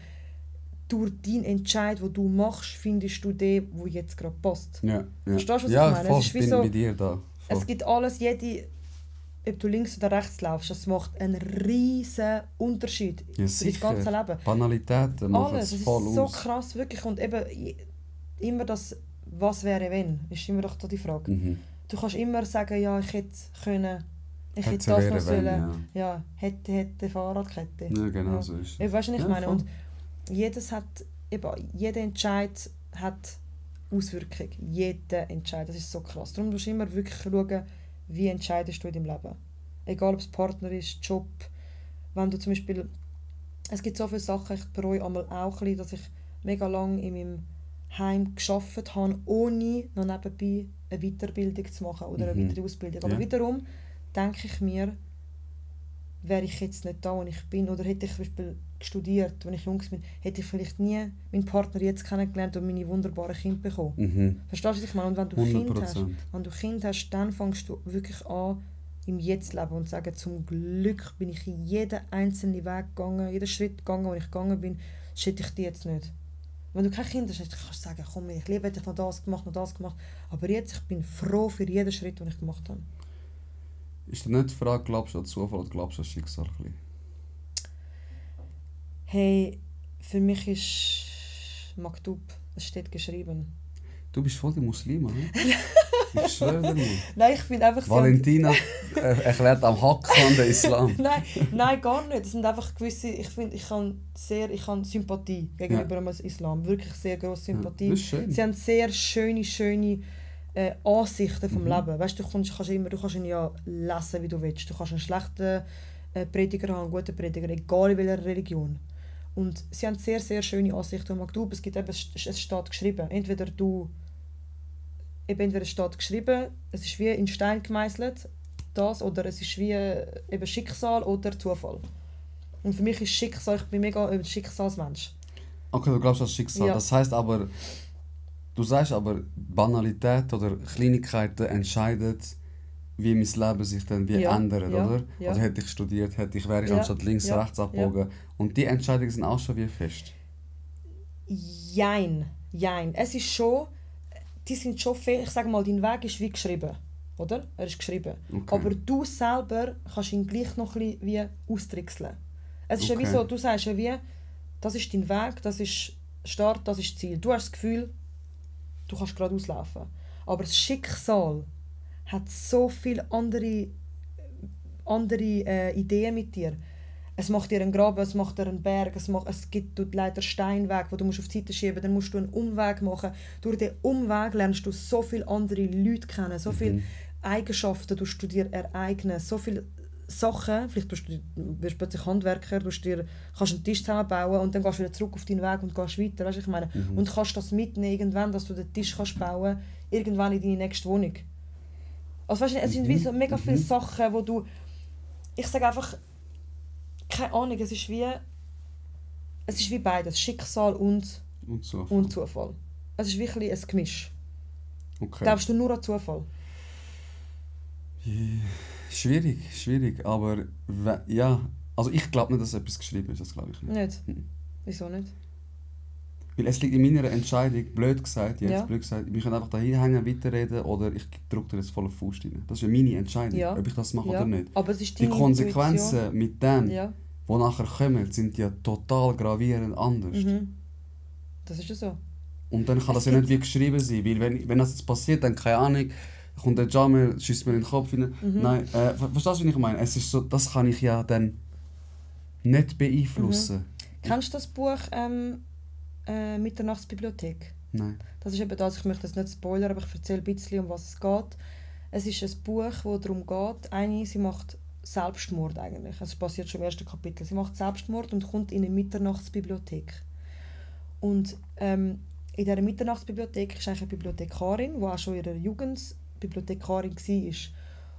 durch deinen Entscheid, den du machst, findest du den, der jetzt gerade passt. Ja. Verstehst du, was ja, ich meine? Voll, es ist wie bin so, bei dir da. Voll. Es gibt alles, ob du links oder rechts laufst, das macht einen riesen Unterschied für das ganze Leben. Banalitäten machen es voll aus. Das ist so krass, wirklich. Und eben immer das «Was wäre wenn?» ist immer doch die Frage. Du kannst immer sagen, ja, ich hätte können, ich hätte das noch sollen. Ja, hätte Fahrradkette. Ja, genau so ist es. Weißt du, was ich meine? Und jeder Entscheid hat Auswirkungen. Jeder Entscheid, das ist so krass. Darum musst du immer wirklich schauen, wie entscheidest du in deinem Leben. Egal ob es Partner ist, Job. Wenn du zum Beispiel... Es gibt so viele Sachen, ich bereue einmal auch ein bisschen, dass ich mega lange in meinem heim gearbeitet habe, ohne noch nebenbei eine Weiterbildung zu machen oder eine weitere Ausbildung. Aber wiederum denke ich mir, wäre ich jetzt nicht da, wo ich bin, oder hätte ich zum Beispiel studiert, als ich jung bin, hätte ich vielleicht nie meinen Partner jetzt kennengelernt und meine wunderbaren Kinder bekommen. Verstehst du, was ich meine? Und wenn du Kind hast, dann fängst du wirklich an, im Jetzt leben und sagen, zum Glück bin ich jeden einzelnen Weg gegangen, jeden Schritt gegangen, wo ich gegangen bin, das hätte ich dir jetzt nicht. Wenn du kein Kind hast, kannst du sagen, komm, ich liebe, hätte ich noch das gemacht, aber jetzt, ich bin froh für jeden Schritt, den ich gemacht habe. Ist dir nicht die Frage, glaubst du an Zufall oder glaubst du an Schicksal? Hey, für mich ist Maktub, es steht geschrieben. Du bist voll die Muslima, ne? Ich schwöre dir. Nein, ich finde einfach... Valentina erklärt am Hacken den Islam. Nein, gar nicht. Das sind einfach gewisse... Ich finde, ich habe Sympathie gegenüber dem Islam. Wirklich sehr grosse Sympathie. Das ist schön. Sie haben sehr schöne Ansichten vom Leben. Weißt, du kannst ihn ja lesen, wie du willst. Du kannst einen schlechten Prediger haben, einen guten Prediger, egal in welcher Religion. Und sie haben sehr, sehr schöne Ansichten am Maktub. Es gibt eben, es steht geschrieben. Entweder es steht geschrieben, es ist wie in Stein gemeißelt, das, oder es ist wie eben Schicksal oder Zufall. Und für mich ist Schicksal, ich bin mega ein Schicksalsmensch. Okay, du glaubst an Schicksal. Ja. Das heisst aber, du sagst aber, Banalität oder Kleinigkeiten entscheiden, wie mein Leben sich dann ändert, oder? Ja. Also hätte ich studiert, wäre ich anstatt links, rechts abgebogen. Ja. Und die Entscheidungen sind auch schon wie fest? Jein. Es ist schon, die sind schon viel, ich sage mal, dein Weg ist wie geschrieben, oder? Er ist geschrieben. Okay. Aber du selber kannst ihn gleich noch ein bisschen wie austrickseln. Es ist ja wie so, du sagst ja wie, das ist dein Weg, das ist Start, das ist Ziel. Du hast das Gefühl, du kannst geradeaus laufen. Aber das Schicksal hat so viele andere Ideen mit dir. Es macht dir einen Graben, es macht dir einen Berg, es gibt leider Steinweg, wo du auf die Seite schieben musst, dann musst du einen Umweg machen. Durch den Umweg lernst du so viele andere Leute kennen, so viele Eigenschaften du dir ereignen, so viele Sachen. Vielleicht wirst du plötzlich Handwerker, kannst einen Tisch zusammenbauen und dann gehst du wieder zurück auf deinen Weg und gehst weiter. Weißt, ich meine, und kannst das mitnehmen irgendwann, dass du den Tisch kannst bauen, irgendwann in deine nächste Wohnung. Also weißt du, es sind wie so mega viele Sachen, wo du... Ich sage einfach, keine Ahnung, es ist wie beides, Schicksal und Zufall. Es ist wirklich ein Gemisch. Okay. Glaubst du nur an Zufall? Schwierig, aber ja, also ich glaube nicht, dass etwas geschrieben ist, das glaube ich nicht. Nicht? Wieso nicht? Weil es liegt in meiner Entscheidung, blöd gesagt, ich kann einfach da hinhängen, weiterreden oder ich drücke dir jetzt voll auf den Fuß rein. Das ist ja meine Entscheidung, ob ich das mache oder nicht. Aber es ist die Konsequenzen mit dem, die nachher kommen, sind ja total gravierend anders. Das ist ja so. Und dann kann das ja nicht wie geschrieben sein, weil wenn das jetzt passiert, dann keine Ahnung, kommt der Jamel, schießt mir in den Kopf rein. Nein, verstehst du, was ich meine? Es ist so, das kann ich ja dann nicht beeinflussen. Kennst du das Buch Mitternachtsbibliothek? Nein. Das ist eben das, ich möchte das nicht spoilern, aber ich erzähle ein bisschen, um was es geht. Es ist ein Buch, wo darum geht, sie macht Selbstmord eigentlich. Es passiert schon im ersten Kapitel. Sie macht Selbstmord und kommt in eine Mitternachtsbibliothek. Und in dieser Mitternachtsbibliothek ist eigentlich eine Bibliothekarin, die auch schon in ihrer Jugend Bibliothekarin war.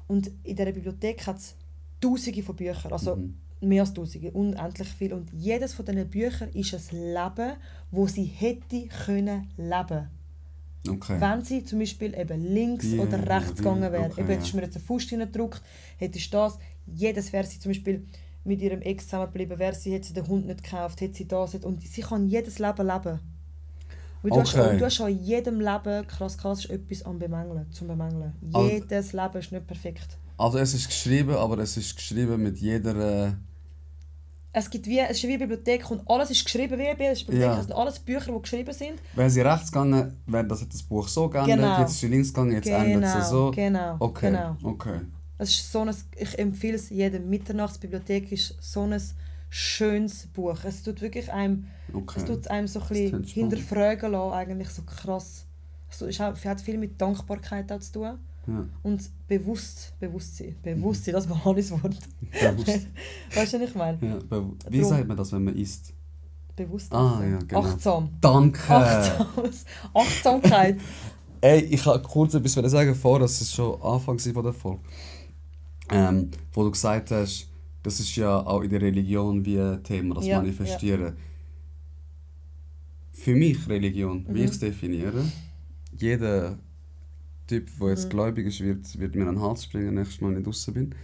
Und in dieser Bibliothek hat es Tausende von Büchern, also mehr als Tausende, unendlich viel. Und jedes von diesen Büchern ist ein Leben, das sie hätte können leben. Okay. Wenn sie zum Beispiel eben links oder rechts gegangen wäre. Okay, hättest du mir jetzt einen Fuß hineingedrückt, hättest du das. Jedes wäre sie zum Beispiel mit ihrem Ex zusammengeblieben, hätte sie den Hund nicht gekauft, hätte sie das nicht. Und sie kann jedes Leben leben. Weil du hast in jedem Leben krass etwas zum Bemängeln. Jedes Leben ist nicht perfekt. Also es ist geschrieben, aber es ist geschrieben mit jeder... Es ist wie eine Bibliothek und alles ist geschrieben wie eine Bibliothek. Ja. Das sind alles Bücher, die geschrieben sind. Wäre sie rechts gegangen, wäre das Buch so geändert, jetzt ist sie links gegangen, jetzt ändert es so. Genau. Okay. Es ist so ich empfehle es jedem. Mitternachtsbibliothek ist so ein schönes Buch. Es tut wirklich einem, es tut einem so ein bisschen hinterfragen lassen, eigentlich so krass. Es hat viel mit Dankbarkeit auch zu tun. Ja. Und Bewusstsein, das war alles Wort. Weißt du, was ich meine? Ja, wie sagt man das, wenn man isst? bewusst Ah, essen. ja, genau. Achtsam. Danke! Achtsamkeit. Ey, ich wollte kurz etwas sagen, vor, das ist schon Anfang von der Folge. Wo du gesagt hast, das ist ja auch in der Religion wie ein Thema, das Ja, Manifestieren. Für mich Religion, wie ich es definiere, jeder Typ, der jetzt gläubig ist, wird mir an den Hals springen, nächstes Mal, wenn ich draußen bin.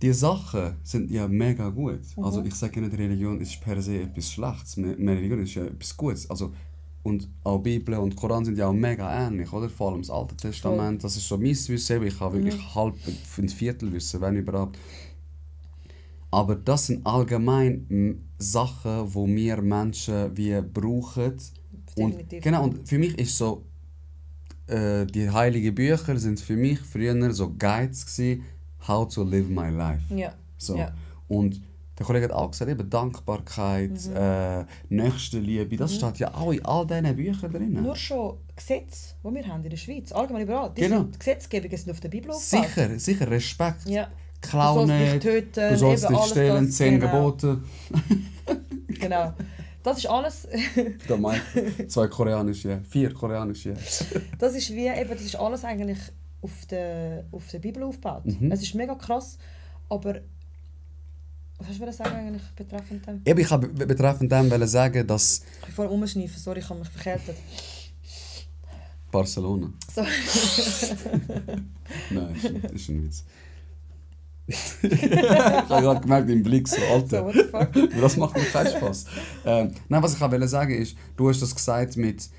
Die Sachen sind ja mega gut. Also ich sage nicht, Religion ist per se etwas Schlechtes. Religion ist ja etwas Gutes. Also, und auch Bibel und Koran sind ja auch mega ähnlich, oder? Vor allem das Alte Testament, das ist so mein Wissen. Ich habe wirklich halb ein Viertel Wissen, wenn überhaupt. Aber das sind allgemein Sachen, die wir Menschen wie brauchen. Definitiv. Und, genau, und für mich ist so, die heiligen Bücher sind für mich früher so Guides gewesen, how to live my life. Ja. So. Ja. Und der Kollege hat auch gesagt, eben Dankbarkeit, Nächstenliebe, das steht ja auch in all diesen Büchern drin. Nur schon Gesetze, die wir haben in der Schweiz, allgemein überall, die Gesetzgebungen sind auf der Bibel aufgebaut. Sicher, Respekt. Ja. Klau Du sollst nicht, nicht töten, du sollst eben nicht alles stehlen, das, 10 genau. Gebote. Genau. Das ist alles, Da meint 2 koreanische, 4 koreanische. das ist wie, eben, das ist alles eigentlich auf der Bibel aufgebaut. Es ist mega krass, aber was hast du sagen eigentlich betreffend dem? Eben, ich habe betreffend dem sagen, dass Ich vorhin umschneifen, sorry, ich habe mich verkältet. Barcelona. Sorry. Nein, ist ein Witz. Ich habe gerade gemerkt im Blick so, Alter. So, what the fuck? Das macht mir keinen Spaß. Nein, was ich wollte sagen ist, du hast das gesagt mit,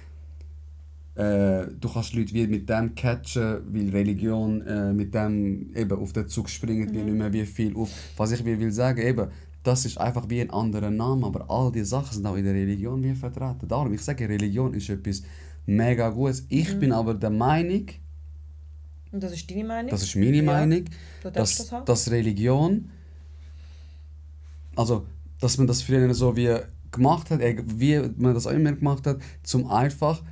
du kannst Leute wie mit dem catchen, weil Religion mit dem eben auf den Zug springt, wie nicht mehr wie viel auf. Was ich will sagen, eben, das ist einfach wie ein anderer Name, aber all diese Sachen sind auch in der Religion wie vertreten. Darum, ich sage, Religion ist etwas mega Gutes. Ich bin aber der Meinung, Und das ist deine Meinung? das ist meine Meinung, Du darfst das haben. dass Religion, also dass man das früher so wie gemacht hat, wie man das auch immer gemacht hat, zum einfach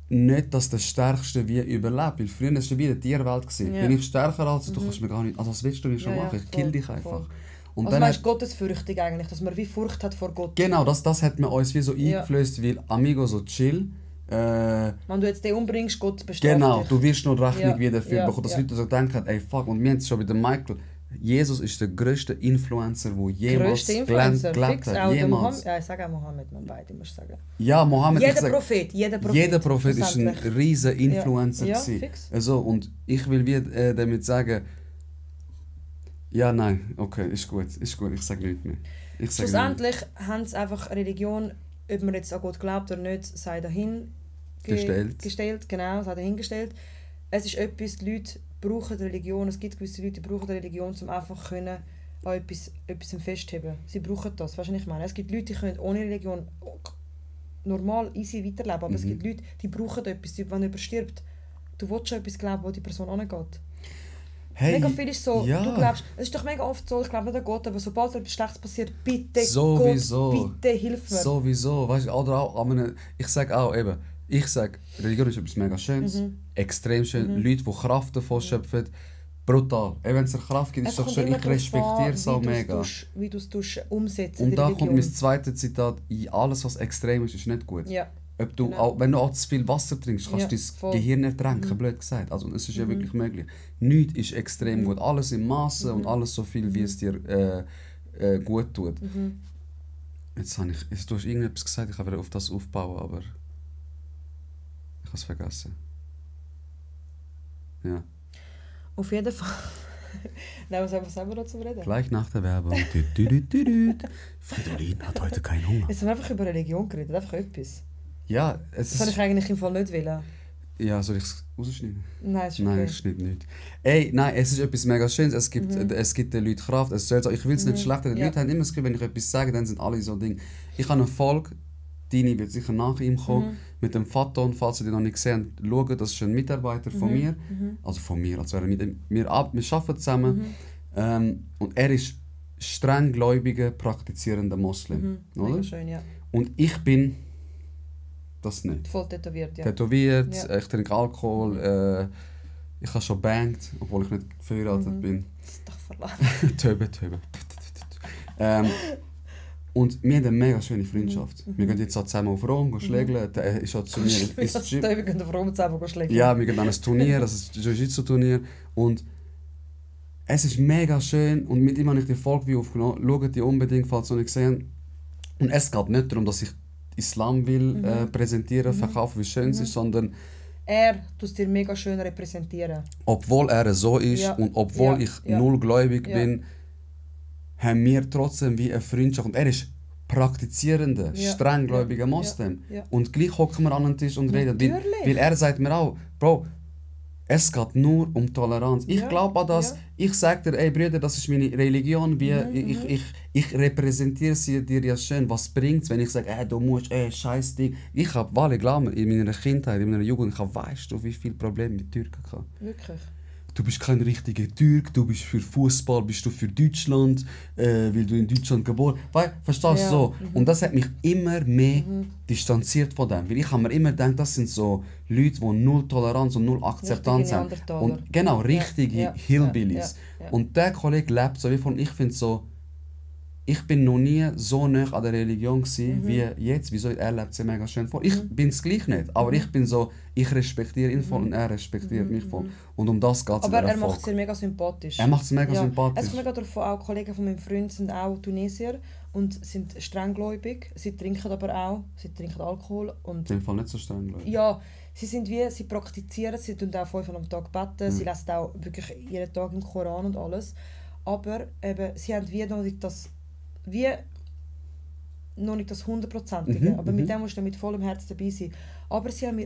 nicht, dass der Stärkste wie überlebt. Weil früher war es wie eine Tierwelt. Ja. Bin ich stärker als du, kannst mir gar nicht, also was willst du mir schon Ja, ja, machen? Ich voll, kill dich voll. einfach. Und Also dann meinst du Gottesfürchtung eigentlich, dass man wie Furcht hat vor Gott? genau, das hat man uns wie so Ja. eingeflößt, weil Amigo so chill. Wenn du jetzt den umbringst, Gott bestraft Genau, dich. du wirst noch Rechnung Ja, wie dafür ja, bekommen, dass ja. Leute so denken, ey fuck, und wir haben es schon bei dem Michael, Jesus ist der grösste Influencer, der jemals Grösste Influencer, gelebt fix hat. auch der Jemals. Mohammed. Ja, ich sage auch Mohammed, man beide muss sagen. Ja, Mohammed, ich Jeder sag, Prophet. jeder Prophet ist ein schlussendlich. riesen Influencer. Ja, gewesen. fix. Also, und ich will wie, damit sagen, ja, nein, okay, ist gut, ich sage nichts mehr. Ich sag Schlussendlich haben sie einfach Religion, ob man jetzt an Gott glaubt oder nicht, sei dahin gestellt, genau, sei dahingestellt. Es ist etwas, die Leute brauchen Religion, es gibt gewisse Leute, die brauchen Religion, um einfach können an etwas festheben. Sie brauchen das, weißt du, was ich meine? Es gibt Leute, die können ohne Religion normal, easy weiterleben, aber es gibt Leute, die brauchen etwas, wenn jemand stirbt. Du willst schon etwas glauben, wo die Person angeht. Hey, Mega viel ist so, ja. du glaubst, es ist doch mega oft so, ich glaube nicht an Gott, aber sobald etwas Schlechtes passiert, bitte Sowieso. Gott, bitte hilf mir. Sowieso, weißt du, oder auch, ich sage auch eben, Religion ist etwas mega Schönes, extrem schön, Leute, die Kraft davon schöpfen, brutal. Wenn es eine Kraft gibt, ist Es doch kommt schön, immer ich darauf respektiere an, es auch wie mega. wie du es umsetzt Und in da der kommt Religion. mein zweites Zitat, alles was extrem ist nicht gut. Ja. Ob du, Genau. auch, wenn du auch zu viel Wasser trinkst, kannst du Ja, dein voll. Gehirn ertränken, blöd gesagt. Also es ist ja wirklich möglich. Nichts ist extrem gut, alles im Maße und alles so viel, wie es dir gut tut. Jetzt du hast irgendetwas gesagt, ich wollte auf das aufbauen, aber ich habe es vergessen. Ja. Auf jeden Fall. Nein, was haben wir da zum Reden? Gleich nach der Werbung. Fridolin hat heute keinen Hunger. Jetzt haben wir einfach über Religion geredet, einfach etwas. Ja, es Das habe ist... ich eigentlich im Fall nicht wollen. Ja, soll ich es rausschneiden? Nein, ist okay. Nein, es schneid nicht. Ey, nein, es ist etwas mega Schönes. Es gibt den Leuten Kraft. Ich will es nicht schlecht. Die Leute haben immer das Gefühl, wenn ich etwas sage, dann sind alle so Dinge. Ich habe eine Folge, Dini wird sicher nach ihm kommen, mit dem Faton, falls ihr den noch nicht gesehen habt, schauen, das ist ein Mitarbeiter von mir. Also von mir, als wäre er mit ihm. Wir arbeiten zusammen. Und er ist streng gläubiger, praktizierender Moslem. Oder? Mega schön, ja. Und ich bin das nicht. Voll tätowiert, ja. Tätowiert, Ja. ich trinke Alkohol, ich habe schon bangt, obwohl ich nicht verheiratet bin. Das ist doch verlassen. Töbe. Und wir haben eine mega schöne Freundschaft. Wir gehen jetzt auch zusammen auf Rom, gehen schlägeln. Der ist auch zu mir ins Gym. Wir gehen auf Rom zusammen schlägeln. Ja, wir gehen an ein Turnier, das ist ein Jiu-Jitsu-Turnier. Und es ist mega schön und mit ihm habe ich die Folge wie aufgenommen. Schaut die unbedingt, falls ihr nicht gesehen. Und es geht nicht darum, dass ich Islam will präsentieren, verkaufen, wie schön es ist, sondern er tut es dir mega schön repräsentieren. Obwohl er so ist und obwohl ich null gläubig bin, haben wir trotzdem wie eine Freundschaft. Und er ist praktizierender, strenggläubiger Moslem. Und gleich hocken wir an den Tisch und reden. Weil er sagt mir auch, Bro, es geht nur um Toleranz. Ich glaube an das. Ich sage dir, ey Brüder, das ist meine Religion. Ich repräsentiere sie dir ja schön. Was bringt es, wenn ich sage, du musst, scheiß Ding. Ich habe, weil ich glaube, in meiner Kindheit, in meiner Jugend, weißt du, wie viele Probleme mit Türken hatte. Wirklich? Du bist kein richtiger Türk, du bist für Fußball, bist du für Deutschland, weil du in Deutschland geboren bist. Verstehst du so? Und das hat mich immer mehr distanziert von dem. Weil ich habe mir immer gedacht, das sind so Leute, die null Toleranz und null Akzeptanz haben. Und genau, richtige Hillbillies. Und der Kollege lebt so wie von, ich finde so, ich bin noch nie so nah an der Religion gewesen, wie jetzt. Wieso? Er lebt sie mega schön vor. Ich bin es gleich nicht, aber ich bin so, ich respektiere ihn voll und er respektiert mich voll. Und um das geht es. Aber er macht es sehr mega sympathisch. Er macht es mega sympathisch. Es kommt mega davon, auch Kollegen von meinem Freund sind auch Tunesier und sind strenggläubig. Sie trinken aber auch, sie trinken Alkohol. Und in dem Fall nicht so strenggläubig. Ja, sie praktizieren, sie tun auch 5 Mal am Tag beten, sie lesen auch wirklich jeden Tag im Koran und alles. Aber eben, sie haben wie noch nicht das 100%ige, aber mit dem musst du mit vollem Herzen dabei sein. Aber sie haben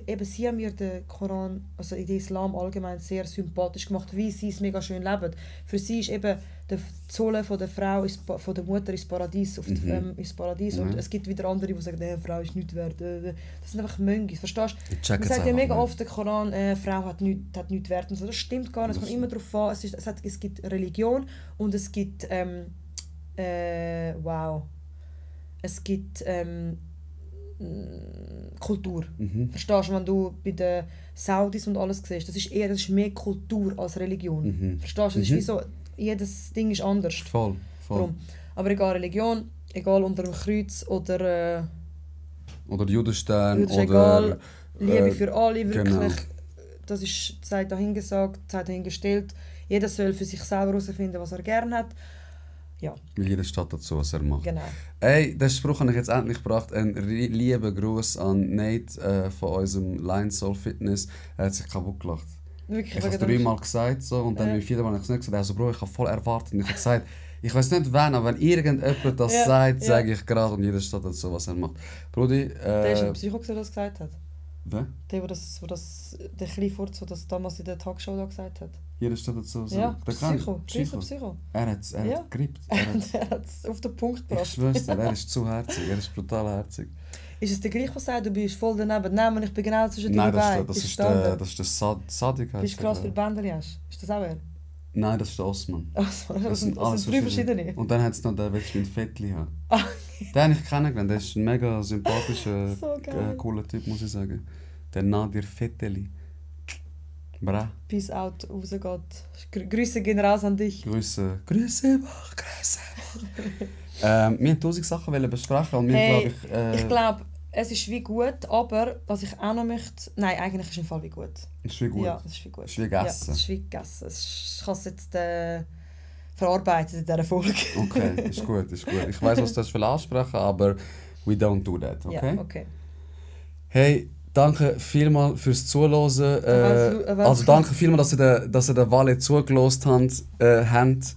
mir den Koran, also den Islam allgemein sehr sympathisch gemacht, wie sie es mega schön leben. Für sie ist eben der Zolle von der Frau, von der Mutter ins Paradies, ins Paradies. Und es gibt wieder andere, die sagen, eine Frau ist nichts wert. Das sind einfach Mönche, verstehst du? Man sagt ja mega oft, der Koran, eine Frau hat nichts wert. Und so. Das stimmt gar nicht, es kommt immer darauf an, es gibt Religion und es gibt es gibt Kultur. Verstehst du, wenn du bei den Saudis und alles siehst, das ist mehr Kultur als Religion. Verstehst du, das ist wie so, jedes Ding ist anders. Voll. Darum. Aber egal Religion, egal unter dem Kreuz oder Judenstern oder egal, Liebe für alle, wirklich. Genau. Das sei dahingesagt, sei dahingestellt. Jeder soll für sich selber herausfinden, was er gerne hat. Ja. Weil jeder steht dazu, was er macht. Genau. Ey, den Spruch habe ich jetzt endlich gebracht. Ein lieber Gruß an Nate von unserem Line Soul Fitness. Er hat sich kaputt gelacht. Wirklich? Ich habe es 3 Mal gesagt so, und dann beim 4. Mal habe ich es nicht gesagt. Also Bro, ich habe voll erwartet. Und ich habe gesagt, ich weiß nicht wann, aber wenn irgendjemand das sagt, sage ich gerade, und jeder steht dazu, was er macht. Brudi, der ist ein Psycho, der das gesagt hat. Wer? Der kleine Furz, der das damals in der Talkshow da gesagt hat. Jeder steht dazu. So. Ja, Psycho. Er hat es gerippt. Er hat es auf den Punkt gebracht. Ich schwör's dir, er ist zu herzig. Er ist brutal herzig. Ist es der Gleiche, der sagt, du bist voll daneben? Nein, ich bin genau zwischen den beiden. Nein, das ist der Sadik. Bist du krass, wie Bändchen hast? Ist das auch er? Nein, das ist der Osman. Das sind 3 verschiedene. Und dann hat es noch den, willst du mit Fettli haben. Den habe ich kennengelernt. Der ist ein mega sympathischer, cooler Typ, muss ich sagen. Der Nadir Fetteli. Bra. Peace out, rausgeht. Grüße gehen raus an dich. Grüße. Wir haben 1000 Sachen besprechen und wir, ich glaube, es ist wie gut, aber was ich auch noch möchte... Nein, eigentlich ist es im Fall wie gut. Ist wie gut? Ja, es ist wie gut. Ist wie gegessen? Ja, es ist wie gegessen. Ich kann es jetzt verarbeiten in dieser Folge. Okay, ist gut. Ich weiss, was du ansprechen, aber we don't do that, okay? Ja, okay. Hey, danke vielmals fürs Zuhören. Also danke vielmals, dass ihr den Walle zugelassen habt.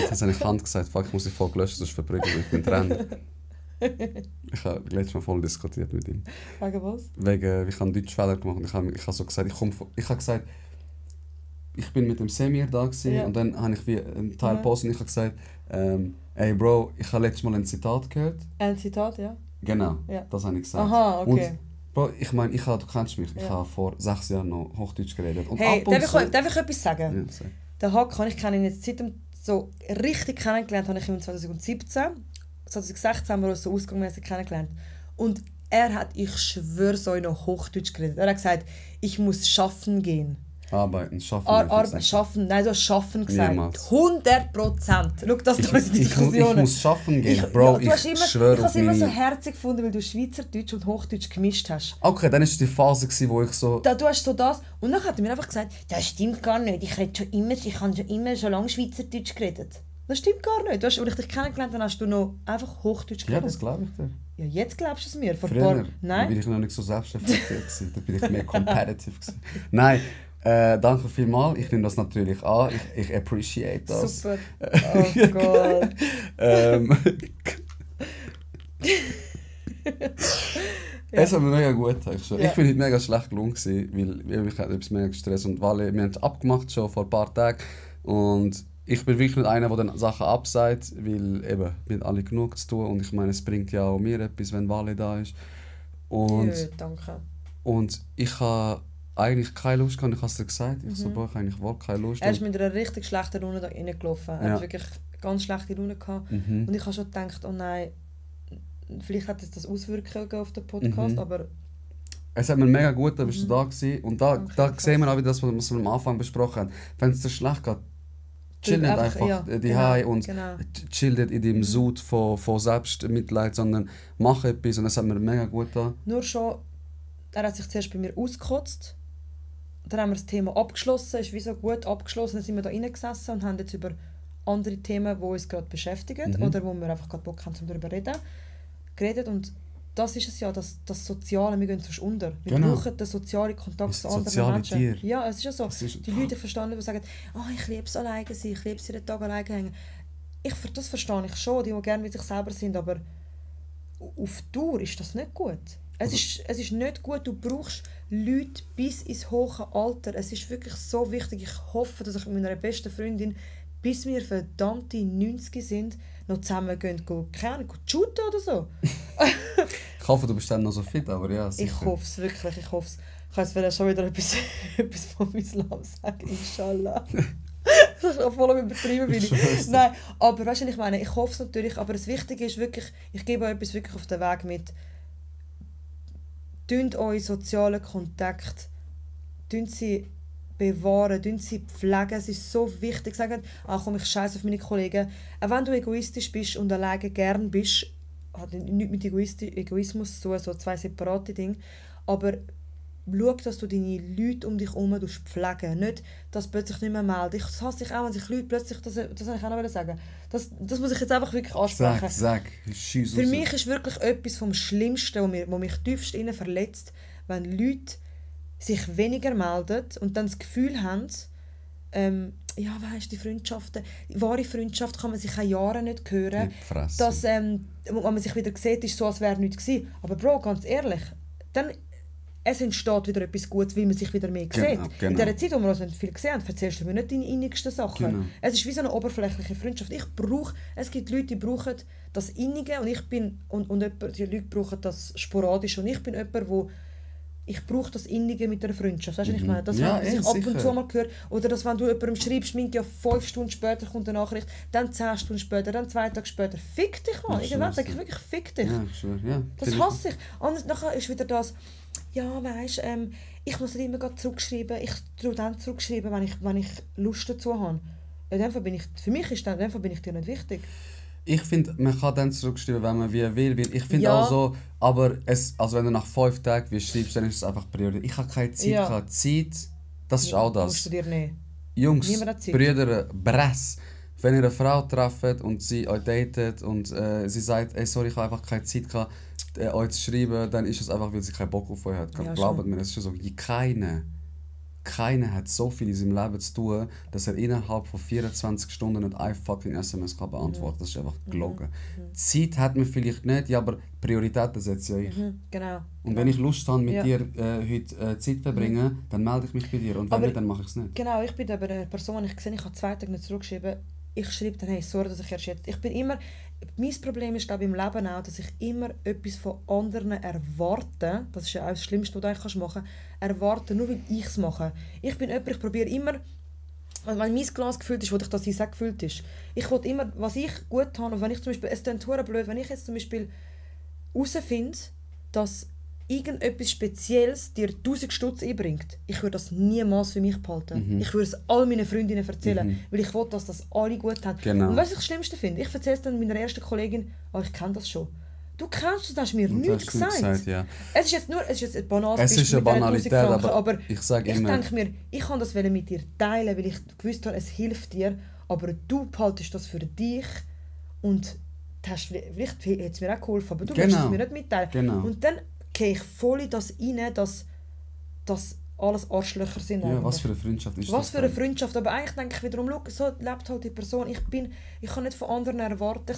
Jetzt habe ich Hand gesagt. Fuck, ich muss die Folge löschen, sonst verprügelt ich bin dran. Ich habe letztes Mal voll diskutiert mit ihm. Wegen was? Wegen, ich habe einen Deutschfehler gemacht und ich habe so gesagt, ich habe gesagt, ich bin mit dem Semir da gewesen, und dann habe ich wie einen Teil postet und ich habe gesagt, ey Bro, ich habe letztes Mal ein Zitat gehört. Ein Zitat, ja? Genau, das habe ich gesagt. Aha, okay. Und, Bro, ich meine, du kennst mich, ich habe vor 6 Jahren noch Hochdeutsch geredet. Und hey, darf ich etwas sagen? Ja, den Hakan, ich kenne ihn jetzt seit dem so richtig kennengelernt, habe ich ihn 2017. 2016 haben wir uns so ausgangsmäßig kennengelernt. Und er hat, ich schwöre, so noch Hochdeutsch geredet. Er hat gesagt, ich muss schaffen gehen. Arbeiten, schaffen. Schaffen, nein, du hast schaffen gesagt. Niemals. 100%. Schau, das ist unsere Ich Diskussion. muss schaffen gehen, Bro, ich schwöre Ich habe auf es immer so meine... herzig gefunden, weil du Schweizerdeutsch und Hochdeutsch gemischt hast. Okay, dann war die Phase, wo ich so... Du hast so das. Und dann hat er mir einfach gesagt, das stimmt gar nicht. Ich habe schon immer so lange Schweizerdeutsch geredet. Das stimmt gar nicht. Als ich dich kennengelernt habe, hast du noch einfach Hochdeutsch Ja, geredet. das glaube ich dir. Ja, jetzt glaubst du es mir. Vor Früher Nein. bin ich noch nicht so selbstreflektiert gewesen. Da bin ich mehr competitive gewesen. Nein, danke vielmals. Ich nehme das natürlich an. Ich appreciate das. Super. Oh Gott. Es hat mir mega gut getan. Ich Ja. bin heute mega schlecht gelungen, weil ich hatte etwas mega gestresst und wir haben es abgemacht schon vor ein paar Tagen und ich bin wirklich nicht einer, der dann Sachen absagt, weil eben, wir haben alle genug zu tun und ich meine, es bringt ja auch mir etwas, wenn Wale da ist. Und, Ja, danke. und ich habe eigentlich keine Lust gehabt, ich habe es dir gesagt, ich so, boah, ich habe eigentlich wohl keine Lust. Er ist mit einer richtig schlechten Runde da reingelaufen. Er Ja. hat wirklich ganz schlechte Runde gehabt. Und ich habe schon gedacht, oh nein, vielleicht hat das Auswirkungen auf den Podcast, aber Es hat mir mega gut getan, bist du da gewesen. Und da Danke, sehen wir auch wieder das, was wir am Anfang besprochen haben. Wenn es dir schlecht geht, chill nicht einfach daheim und chill nicht in deinem Sud von Selbstmitleid, sondern mach etwas und es hat mir mega gut getan. nur schon, er hat sich zuerst bei mir ausgekotzt. Dann haben wir das Thema abgeschlossen, ist wie so gut abgeschlossen. Dann sind wir da reingesessen und haben jetzt über andere Themen, die uns gerade beschäftigen oder wo wir einfach gerade Bock haben, darüber zu reden, geredet. Und das ist es ja, das Soziale, wir gehen sonst unter. Wir brauchen den sozialen Kontakt zu anderen soziale Menschen. Tier. Ja, es ist ja so. Die Leute verstanden, die sagen, ich liebe es alleine sein, ich liebe es jeden Tag alleine hängen. Das verstehe ich schon, die gerne mit sich selber sind, aber auf Dauer ist das nicht gut. Es ist nicht gut, du brauchst Leute bis ins hohe Alter. Es ist wirklich so wichtig. Ich hoffe, dass ich mit meiner besten Freundin, bis wir verdammte 90 sind, noch zusammen gehen shooten oder so. Ich hoffe, du bist dann noch so fit, aber ja, sicher. Ich hoffe es wirklich, ich hoffe es. Ich kann jetzt schon wieder etwas vom Islam sagen, inshallah. Das ist voll übertrieben bin ich. Nein, aber weißt du, was ich meine? Ich hoffe es natürlich, aber das Wichtige ist wirklich, ich gebe euch etwas wirklich auf den Weg mit. Tünt euren sozialen Kontakt, tünt sie bewahren, tünt sie pflegen. Es ist so wichtig. Sagen, komm, ich scheiße auf meine Kollegen. Auch wenn du egoistisch bist und alleine gern bist, hat nichts mit Egoismus zu tun, so zwei separate Dinge. Aber schau, dass du deine Leute um dich herum pflegen. Nicht, dass sie plötzlich nicht mehr melden. Das hasse ich auch, wenn sich Leute plötzlich, das wollte ich auch noch sagen. Das muss ich jetzt einfach wirklich ansprechen. Sag, schieß Für raus. mich ist wirklich etwas vom Schlimmsten, was mich tiefst innen verletzt, wenn Leute sich weniger melden und dann das Gefühl haben, die Freundschaften, wahre Freundschaft kann man sich auch Jahre nicht hören. Dass, wenn man sich wieder sieht, ist so, als wäre nichts gewesen. Aber Bro, ganz ehrlich, dann es entsteht wieder etwas Gutes, weil man sich wieder mehr sieht. In der Zeit, wo wir uns nicht viel gesehen haben, erzählst du mir nicht deine innigsten Sachen. Genau. Es ist wie so eine oberflächliche Freundschaft. Es gibt Leute, die brauchen das Innige und die Leute brauchen das sporadisch. Und ich bin jemand, wo ich brauche das Innige mit einer Freundschaft. Weißt du, ich meine, das, wenn ich ab und zu mal höre, oder dass wenn du jemandem schreibst, ja 5 Stunden später kommt eine Nachricht, dann 10 Stunden später, dann 2 Tage später. Fick dich mal. Irgendwann sage ich wirklich, fick dich. Ja, sure. Ja, das hasse ich. Und nachher ist wieder das, weisst, ich muss nicht immer zurückschreiben, ich tue dann zurückschreiben, wenn ich Lust dazu habe. In dem Fall bin ich dir nicht wichtig. Ich finde, man kann dann zurückschreiben, wenn man wie will. Weil ich finde auch so, aber wenn du nach 5 Tagen wie schreibst, dann ist es einfach Priorität. Ich habe keine Zeit gehabt. Zeit, das ist auch das. Musst du dir nehmen. Jungs, Brüder, Bress. Wenn ihr eine Frau trefft und sie euch datet und sie sagt, ey, sorry, ich habe einfach keine Zeit gehabt, euch zu schreiben, dann ist es einfach, weil sie keinen Bock auf euch hat. Glaubt mir, es ist schon so, keiner hat so viel in seinem Leben zu tun, dass er innerhalb von 24 Stunden nicht ein fucking SMS kann beantworten kann. Das ist einfach gelogen. Zeit hat man vielleicht nicht, aber Prioritäten setze ja ich. Genau. Und wenn ich Lust habe, mit dir heute Zeit zu verbringen, dann melde ich mich bei dir. Und wenn nicht, dann mache ich es nicht. Genau, ich bin aber eine Person, ich sehe, ich habe 2 Tage nicht zurückgeschrieben. Ich schreibe dann, hey, sorry, dass ich erst jetzt... Mein Problem ist, glaube ich, im Leben auch, dass ich immer etwas von anderen erwarte. Das ist ja auch das Schlimmste, was du eigentlich machen kannst. Erwarten, nur weil ich es mache. Ich bin jemand, ich probiere immer... Wenn mein Glas gefüllt ist, will ich, dass sein Sack gefüllt ist. Ich will immer, was ich gut habe. Und wenn ich zum Beispiel... Es klingt verdammt blöd, wenn ich jetzt zum Beispiel herausfinde, dass irgendetwas Spezielles dir 1000 Stutz einbringt, ich würde das niemals für mich behalten. Ich würde es all meinen Freundinnen erzählen, weil ich will, dass das alle gut haben. Genau. Und weißt du, was ich das Schlimmste finde? Ich erzähle es dann meiner ersten Kollegin, ich kenne das schon. Du kennst das, hast mir nichts gesagt. Ja. Es ist jetzt ein banales Es ist eine mit diesen Banalität, 1000 Franken, aber ich sage immer... denke mir, ich kann das mit dir teilen, weil ich gewusst habe, es hilft dir, aber du behaltest das für dich und vielleicht hat es mir auch geholfen, aber du willst es mir nicht mitteilen. Genau. Und dann gehe ich voll in das rein, dass alles Arschlöcher sind. Ja, was für eine Freundschaft ist das? Was für eine Freundschaft, aber eigentlich denke ich wiederum, so lebt halt die Person. Ich kann nicht von anderen erwarten. Ich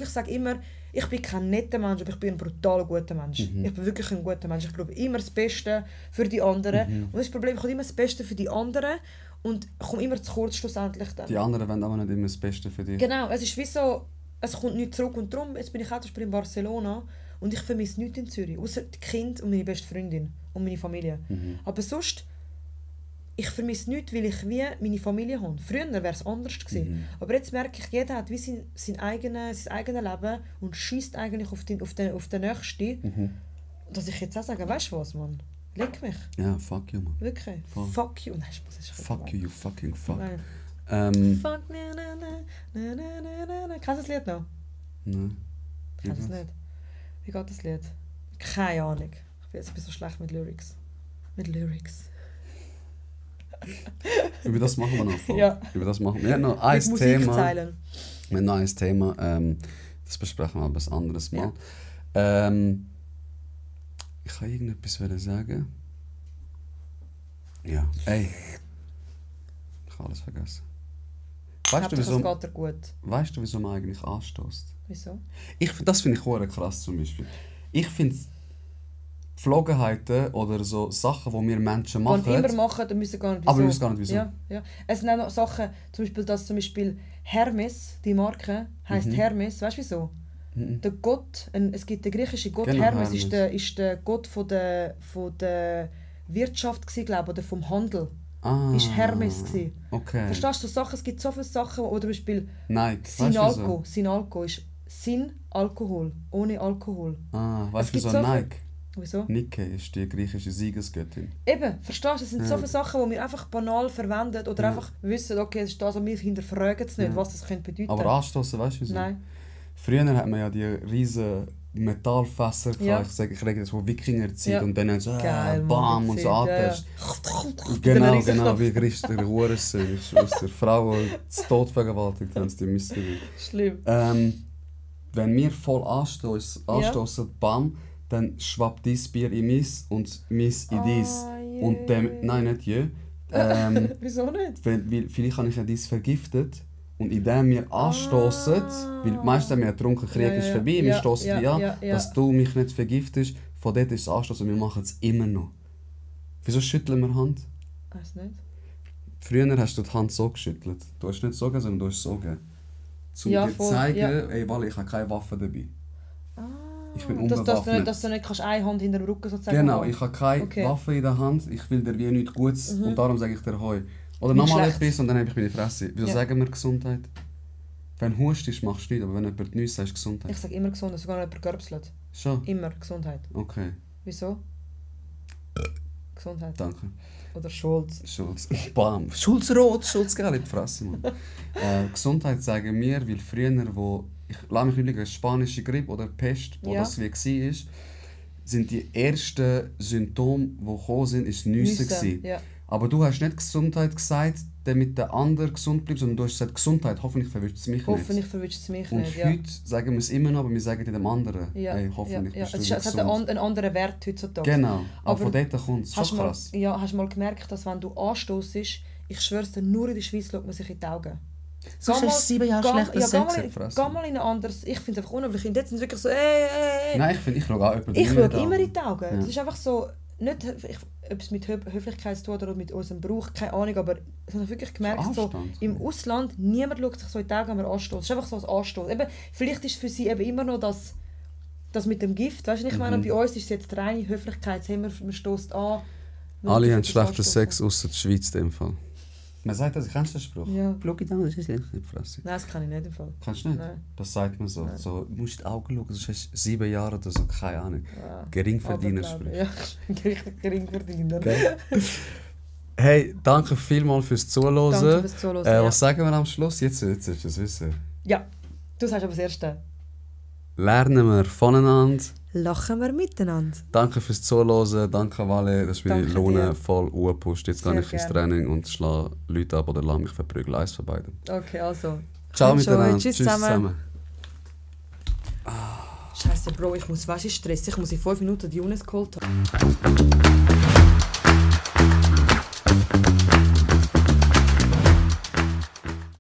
sage immer, ich bin kein netter Mensch, aber ich bin ein brutal guter Mensch. Ich bin wirklich ein guter Mensch. Ich glaube immer das Beste für die anderen. Und das Problem, ich habe immer das Beste für die anderen und komme immer zu kurz schlussendlich dann. Die anderen wollen aber nicht immer das Beste für dich. Genau, es ist wie so, es kommt nicht zurück und darum, jetzt bin ich auch in Barcelona und ich vermisse nichts in Zürich, außer die Kinder und meine beste Freundin und meine Familie. Aber sonst, ich vermisse nichts, weil ich wie meine Familie habe. Früher wäre es anders gewesen. Aber jetzt merke ich, jeder hat wie sein eigenes Leben und schießt eigentlich auf den Nächsten. Dass ich jetzt auch sage, weißt du was, Mann? Leg mich. Ja, fuck you, Mann. Wirklich. Voll. Fuck you. Nein, Fuck you, you fucking fuck. Fuck, na, na, na, na, na, na, na. Kennst du das Lied noch? Nein. Kennst du es nicht? Wie geht das Lied? Keine Ahnung. Ich bin so schlecht mit Lyrics. Über das machen wir noch voll. Ja. Über das machen wir. Wir haben noch ein mit Thema. Musikzeilen. Wir haben noch ein Thema. Das besprechen wir aber ein anderes Mal. Ich kann irgendetwas sagen. Ja, ey. Ich habe alles vergessen. Weißt du, wieso man eigentlich anstößt? Wieso? Das finde ich auch krass zum Beispiel. Ich finde Geflogenheiten oder so Sachen, die wir Menschen machen. Wenn immer machen, dann müssen wir gar nicht wieso. Aber wir wissen gar nicht wieso. Ja. Es sind auch noch Sachen, dass zum Beispiel Hermes, die Marke, heisst Hermes. Weißt du wieso? Der Gott, es gibt den griechischen Gott, Genau, Hermes. Hermes. Ist der Gott von der Wirtschaft glaube oder vom Handel. Ist Hermes gewesen. Okay. Verstehst du Sachen? Es gibt so viele Sachen, oder zum Beispiel Nike. Sinalco ist Sin Alkohol, ohne Alkohol. Weißt du wieso so Nike? Wieso? Nike ist die griechische Siegesgöttin. Eben, verstehst du? Es sind so viele Sachen, die wir einfach banal verwenden oder einfach wissen, okay, es ist das und wir hinterfragen es nicht, was das könnte bedeuten. Aber anstoßen, weißt du wieso? Nein. Früher hat man ja die riesen Metallfässer gehabt, ich rede jetzt von Wikingerzeit und dann so geil, bam und so angetestet. Genau, wie Christ der Hurensohn. Aus der Frau, die zu Tod vergewaltigt haben, die müssen. Schlimm. Wenn wir voll anstoßen, bam, dann schwappt dein Bier in meins und meins in dies. Und nein, nicht je. Wieso nicht? Weil vielleicht habe ich ja dies vergiftet. Und indem wir anstoßen, weil meistens haben wir ja getrunken, Krieg ist vorbei, wir stoßen dich an, dass du mich nicht vergiftest, von dort ist es anstoßen und wir machen es immer noch. Wieso schütteln wir Hand? Weiß nicht. Früher hast du die Hand so geschüttelt. Du hast nicht so gegeben, sondern du hast so gegeben. Um dir zu zeigen, ey, Wally, ich habe keine Waffe dabei. Ich bin unbewaffnet. Dass du nicht eine Hand hinter dem Rücken sozusagen Genau, ich habe keine Waffe in der Hand, ich will dir wie nichts Gutes und darum sage ich dir Heu. Oder nochmal etwas und dann habe ich meine Fresse. Wieso sagen wir Gesundheit? Wenn du hustest, machst du nichts, aber wenn jemand nichts sagst, Gesundheit. Ich sage immer Gesundheit, sogar wenn jemand gerbselt. Schon? Immer Gesundheit. Okay. Wieso? Gesundheit. Danke. Oder Schulz. Bam. Schulz-Rot, Schulz-Gelb in die Fresse, Mann. Gesundheit sagen wir, weil früher, ich lasse mich übrigens spanische Grippe oder Pest, wo das wie war, sind die ersten Symptome, die gekommen sind, ist Nüsse. Ja. Aber du hast nicht Gesundheit gesagt, damit der andere gesund bleibt, sondern du hast gesagt Gesundheit, hoffentlich verwischt es mich nicht. Hoffentlich verwischt es mich und nicht, heute sagen wir es immer noch, aber wir sagen dem anderen, hey, hoffentlich bist du es gesund. hat einen anderen Wert heutzutage. Genau, aber von dort kommt es, schon krass. Hast du mal gemerkt, dass wenn du anstoßt, ich schwör's dir, nur in der Schweiz schaut man sich in die Augen. Du hast 7 Jahre schlechter Sex. Geh mal in ein anderes, ich finde es einfach unheimlich. Jetzt sind es wirklich so, ey. Nein, ich schaue auch jemanden. Ich schaue immer in die Augen. Ja. Das ist einfach so, nicht, ob es mit Höflichkeit zu tun oder mit unserem Brauch, keine Ahnung, aber ich habe wirklich gemerkt, so, im Ausland, niemand schaut sich so in die Augen, wenn man anstößt. Es ist einfach so ein Anstoß. Vielleicht ist für sie eben immer noch das mit dem Gift, weißt du, ich meine, bei uns ist es jetzt reine Höflichkeit, man stößt an. Alle haben schlechten Sex, außer die Schweiz in dem Fall. Man sagt das, kennst du den Spruch? Ja. Schau in die Augen, das ist nicht Fresse. Nein, das kann ich nicht im Fall. Kannst du nicht? Nein. Das sagt man so. Nein. So, du musst in die Augen schauen, sonst hast du 7 Jahre oder so, keine Ahnung. Ja. Geringverdiener Aberglaube. spricht. Ja, Geringverdiener. Okay. Hey, danke vielmals fürs Zuhören. Danke fürs Zuhören, ja. Was sagen wir am Schluss? Jetzt willst du es wissen. Ja, du sagst aber das Erste. Lernen wir voneinander. Lachen wir miteinander. Danke fürs Zuhören, danke Wale, dass meine Danke Laune dir. voll hochgepusht. Jetzt gehe Sehr ich ins gerne. Training und schlage Leute ab oder lasse mich verprügeln. Eins von beiden. Okay, also. Ciao Enjoy. miteinander. Tschüss zusammen. Scheiße, Bro, ich muss, weißt du, Stress. Ich muss in 5 Minuten die Unis geholt haben.